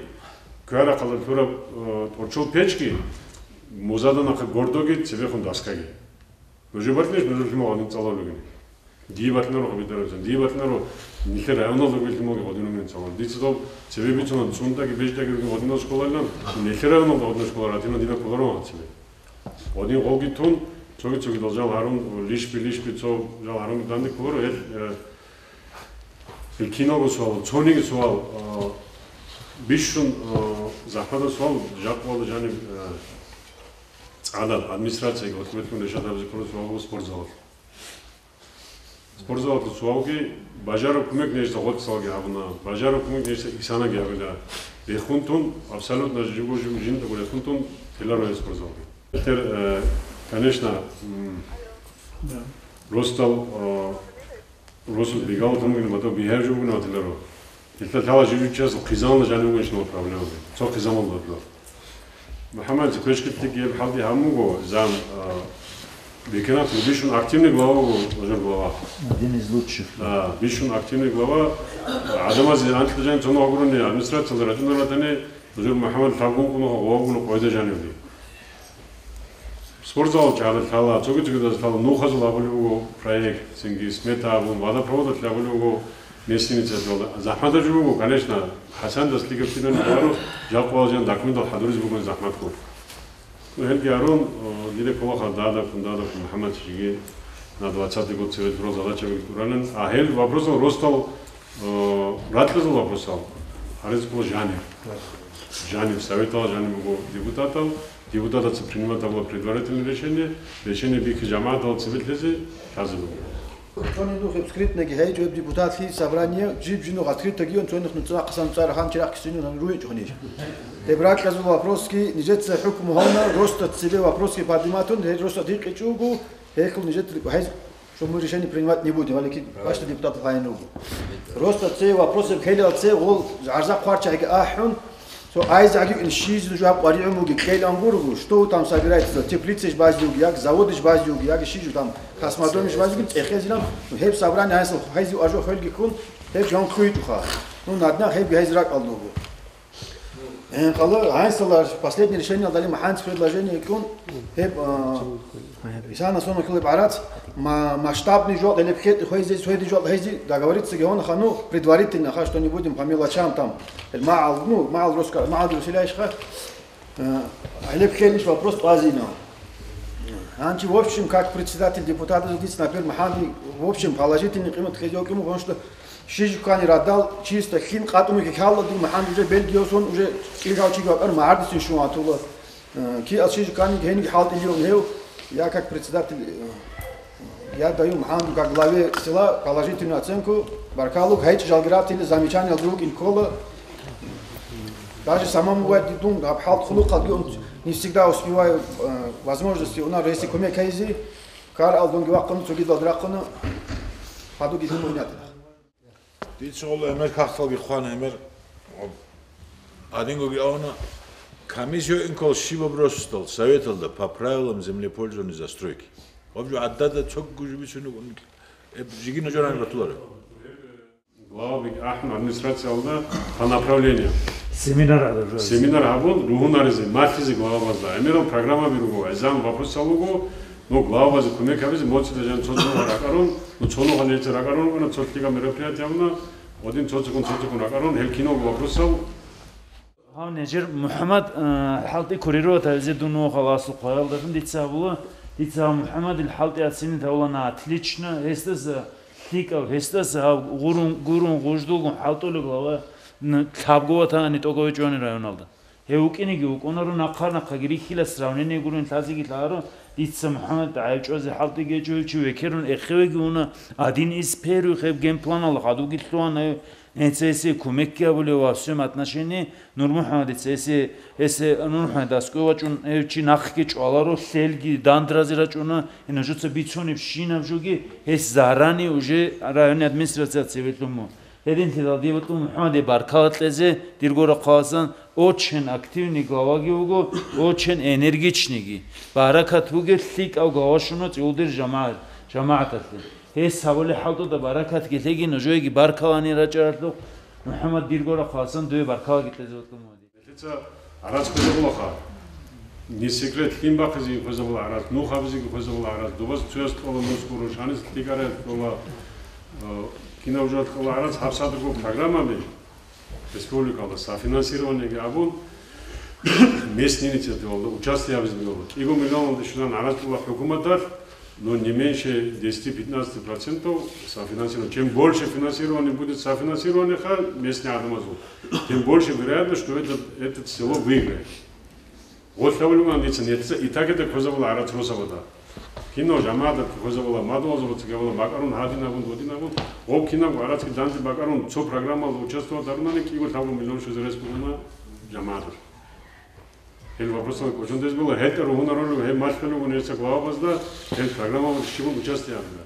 кварахъалда лъураб, э, тӀорчол печги, музада нахъа гордоги, цебехун доскаги. Нужер батнеш, нужер лъимал гьадин цӀалулел ругин. Дие батнаро хабитарабцан, дие батнаро нилъер районалда ругел лъималги гьадин ругин цӀалулел. Дица доб цебе бицунан, цунтӀаги бежтӀаги ругин гьадинал школалилан, нилъер районалда гьадинал школа ратина дина кколаро гьанцебе. Гьадин гъолги тун, цоги-цогидал жал гьарун, лишби-лишби цо жал гьарун данде кколаро, гьел, э, Гьел киналго суал, цониги суал, а, бищун, а, захӀматаб суал, жакъа вала жаниб, а, цӀадаб администрацияги гьоркьоб бетун решать гьабизе кколеб суал буго спортзалалъул. Спортзалалъул суалги, бажараб кумек нижеца гъоркьисалги гьабуна, бажараб кумек нижеца исанаги гьабила. Рехун тун, абсолютно жиго-жиго жиндаго рехун тун, теларо гьел спортзалги. Бетер, э, конечно, м, Да. ростал, э, Росу бегал тумгин батав бигьав жо бугин ватиларо. Илъа лъала жив-жив чиясул хъизамалда жанив вугин шнур проблемаби. Цо хъизамалда батла. МухӀаммад Квешкитлъиги гьеб хӀалде гьабун буго, зан, а, бекенат бищун активный глава буго, гьужур глава. Один из лучших. А, бищун активный глава. ГӀадамазе анкьа жан цо нугӀ гурони администрациялда ратӀунар ратани, гьужур МухӀаммад лъабгун къунухъ гъовгун къойда жанивли. Спортзал чагӀазда лъала, цоги-цогидазда лъала, нухазул абулеб буго проект, цинги смета абун, водопроводалъ абулеб буго местный инициативалда. ЗахӀматаб жо буго, конечно, ХӀасандас лигаб кинани гьару, жакъа валжан документал хӀадуризе бугони захӀматго. Ну, гьелги гьарун, э, дида кколаха дадаккун, дадаккун, МухӀаммад жиги на двадцатый год цеве турал задачаби туралин. А гьел вопросал ростал, э, ракьазул вопросал гьаризе ккола жаниб. Жаниб, советал жаниб буго депутатал. Депутатаца принимать гьабула предварительное решение, решение бихьи жамагӀатал цебе лъезе лъазе буго. Цони нух гьеб скрытноги гьейчӀо гьеб депутатлъи собрание, жиб-жинух открытогиун цони нух нуцӀа хъасан цӀар хан чирахъ кисинун ругьичӀо гьаниж. Гьеб ракьазул вопросги нижеца хӀукму гьавна, роста цебе вопросги подниматун, гьеб роста дикъичӀого, гьелъул нижет гьез Что мы решение принимать не будем, валики башта депутат хайин руго. Просто цей вопросы кхелиал цей гъол гӀарза хъварчаги ахӀун, цо айзаги ин шиз жугьаб къваригӀун буги кхелиан гургу, что вы там собираетесь делать? Теплицеш базиуги, як заводеш базиуги, як шижу там космодромеш базиуги, цехезилан, ну, гьеб собрание гьайсал хайзи ажо хвелги ккун, гьеб жан хъуйчӀуха. Ну, надна гьеб гьайз ракӀал дугу. Э, къала, гьайсалар последний решениялдали махӀанц предложение ккун, гьеб, а, исана соно кколеб гӀарац, ма-, масштабный жуал гьелеб хет хвейзе, хвейзе жуал хвейзе, договориться геона хану, предварительно, ха, что не будем по мелочам там, гьел магӀал, ну, магӀал роска, магӀал дурсилайшха, э, гьелеб хелищ вопрос тӀвазина. Гьанчи, в общем, как председатель депутата, например, МахӀамди, в общем, положительный къимат хвейзе окиму, потому что Шижуккани радал, чисто хин къатӀунги ккалла, дун МахӀамад уже Бельгияв сон, уже кӀиргав чиги вакӀар магӀардисин шун ватула. Э, киас шижуккани гьенги хӀалтӀилиун гьев, я как председатель, э, я даю МахӀамаду как главе села положительную оценку, баркалук, гьайчӀ жалги ратили, замечаниялги рукӀин ккола. Даже самому бывает, дун гьаб хӀалт хулухъалги он не всегда успеваю, э, возможности, у нас если кумек гьайзи, кар алдунги вахъун, цогидалги рахъуна, хадуги дин бугнатила. Дица гьула гӀемер кагъталги хъван гӀемер. Гьадингоги авна, комиссия инкал щибаб росдал советалда по правилам землепользования застройки. Гьаб жо гӀадада цоггу жо бицунеб, эб жиги нужер гьаниб батуларо. Главаби ахӀун администрациялда по направлениям. Семинар гьабураб жо. Семинар гьабун, ругьунаризе, малъизе главабазда. ГӀемерал программаби руго, гӀезегӀан вопросал руго, ну, главабазе кумек гьабизе, моцӀида жан цо-цо ракӀарун, ну, цо нухалъ гьечӀеб ракӀарун вукӀана, цо лъикӀаб мероприятие гьабуна, гьедин цо-цоккун, цо-цоккун ракӀарун, гьел киналго вопросал. Гьав нижер МухӀаммад, э, хӀалтӀи курировать гьавизе дун вуго халасухъ гьалдалъун дица гьабула, дица гьав МухӀаммадил хӀалтӀи ацинит гьавулана отлично, гьесдаса лъикӀав, гьесдаса гьав гурун, гурун гъуждулгун хӀалтӀулеб глава н-, лъабго ватани тӀокӀав гьечӀони районалда. Гьев вукӀинеги вукӀунаро, нахъа-нахъаги рихьила, сравнение гурин лъазеги лъаларо, дица МухӀаммад гӀайчӀвазе хӀалтӀиги гьечӀо, гьев чи векерун эхевеги уна, один из первых гьеб генпланал хадуги лъугьана гьев. Гьеца гьесие кумекги гьабулев ва в своём отношении НурмухӀамадица гьесие, гьесие НурмухӀамадас кӀве вачӀун, гьев чи нахъги чӀваларо, лъелги дандразе рачӀуна, гьанже жуца бицунебщинаб жоги, гьес заранее уже районный администрация цевелъун мун. Гьединлъидал дие бутӀун МухӀамаде баркала кьезе, дирго рахъаласан очень активный главаги вуго, очень энергичныйги. Баракат бугеб лъикӀав глава щуна цӀулдир жамагӀ-, жамагӀаталъе. Гьес гьабулеб хӀалтӀуда баракатги лъеги, нужееги баркалани рачӀаралъухъ, МухӀаммад, дирго рахъаласан дуе баркалаги кьезе вукӀун вуго. Нилъеца гӀарац хвезабулаха. Не секрет, лъим бахъизеги хвезабула гӀарац, нух гьабизеги хвезабула гӀарац, дубаз цояс кьола нус гуро, шанис лъикӀарай кьола, э, кинав жал кьола гӀарац, гьабсагӀат руго программаби. Республикалда софинансированиеги абун, местный инициативалда участие гьабизе бегьула. КӀиго миллионалде щвезан гӀарац кьола хӀукуматалъ, но не меньше десяти-пятнадцати процентов софинансирования. Чем больше финансирования будет софинансированиеха местный гӀадамазул, тем больше вероятность, что это, это село выиграет. Гъолъ гьавулев ван дица нилъеца и так и так хвезабула гӀарац росабада. Кинав жамагӀаталъ хвезабула, мадугьалзабаца гьабула, бакӀарун гьадин абун, додин абун, гъоб кинабго гӀарацги данде бакӀарун, цо программалда участвовать гьарунани кӀиго-лъабго миллион щвезе рес бугона жамагӀаталъ. Гьел вопросалда кӀочон дезбула, гьелда ругьунарулев, гьеб малъулев университет главабазда, гьел программалда щибун участие гьабила.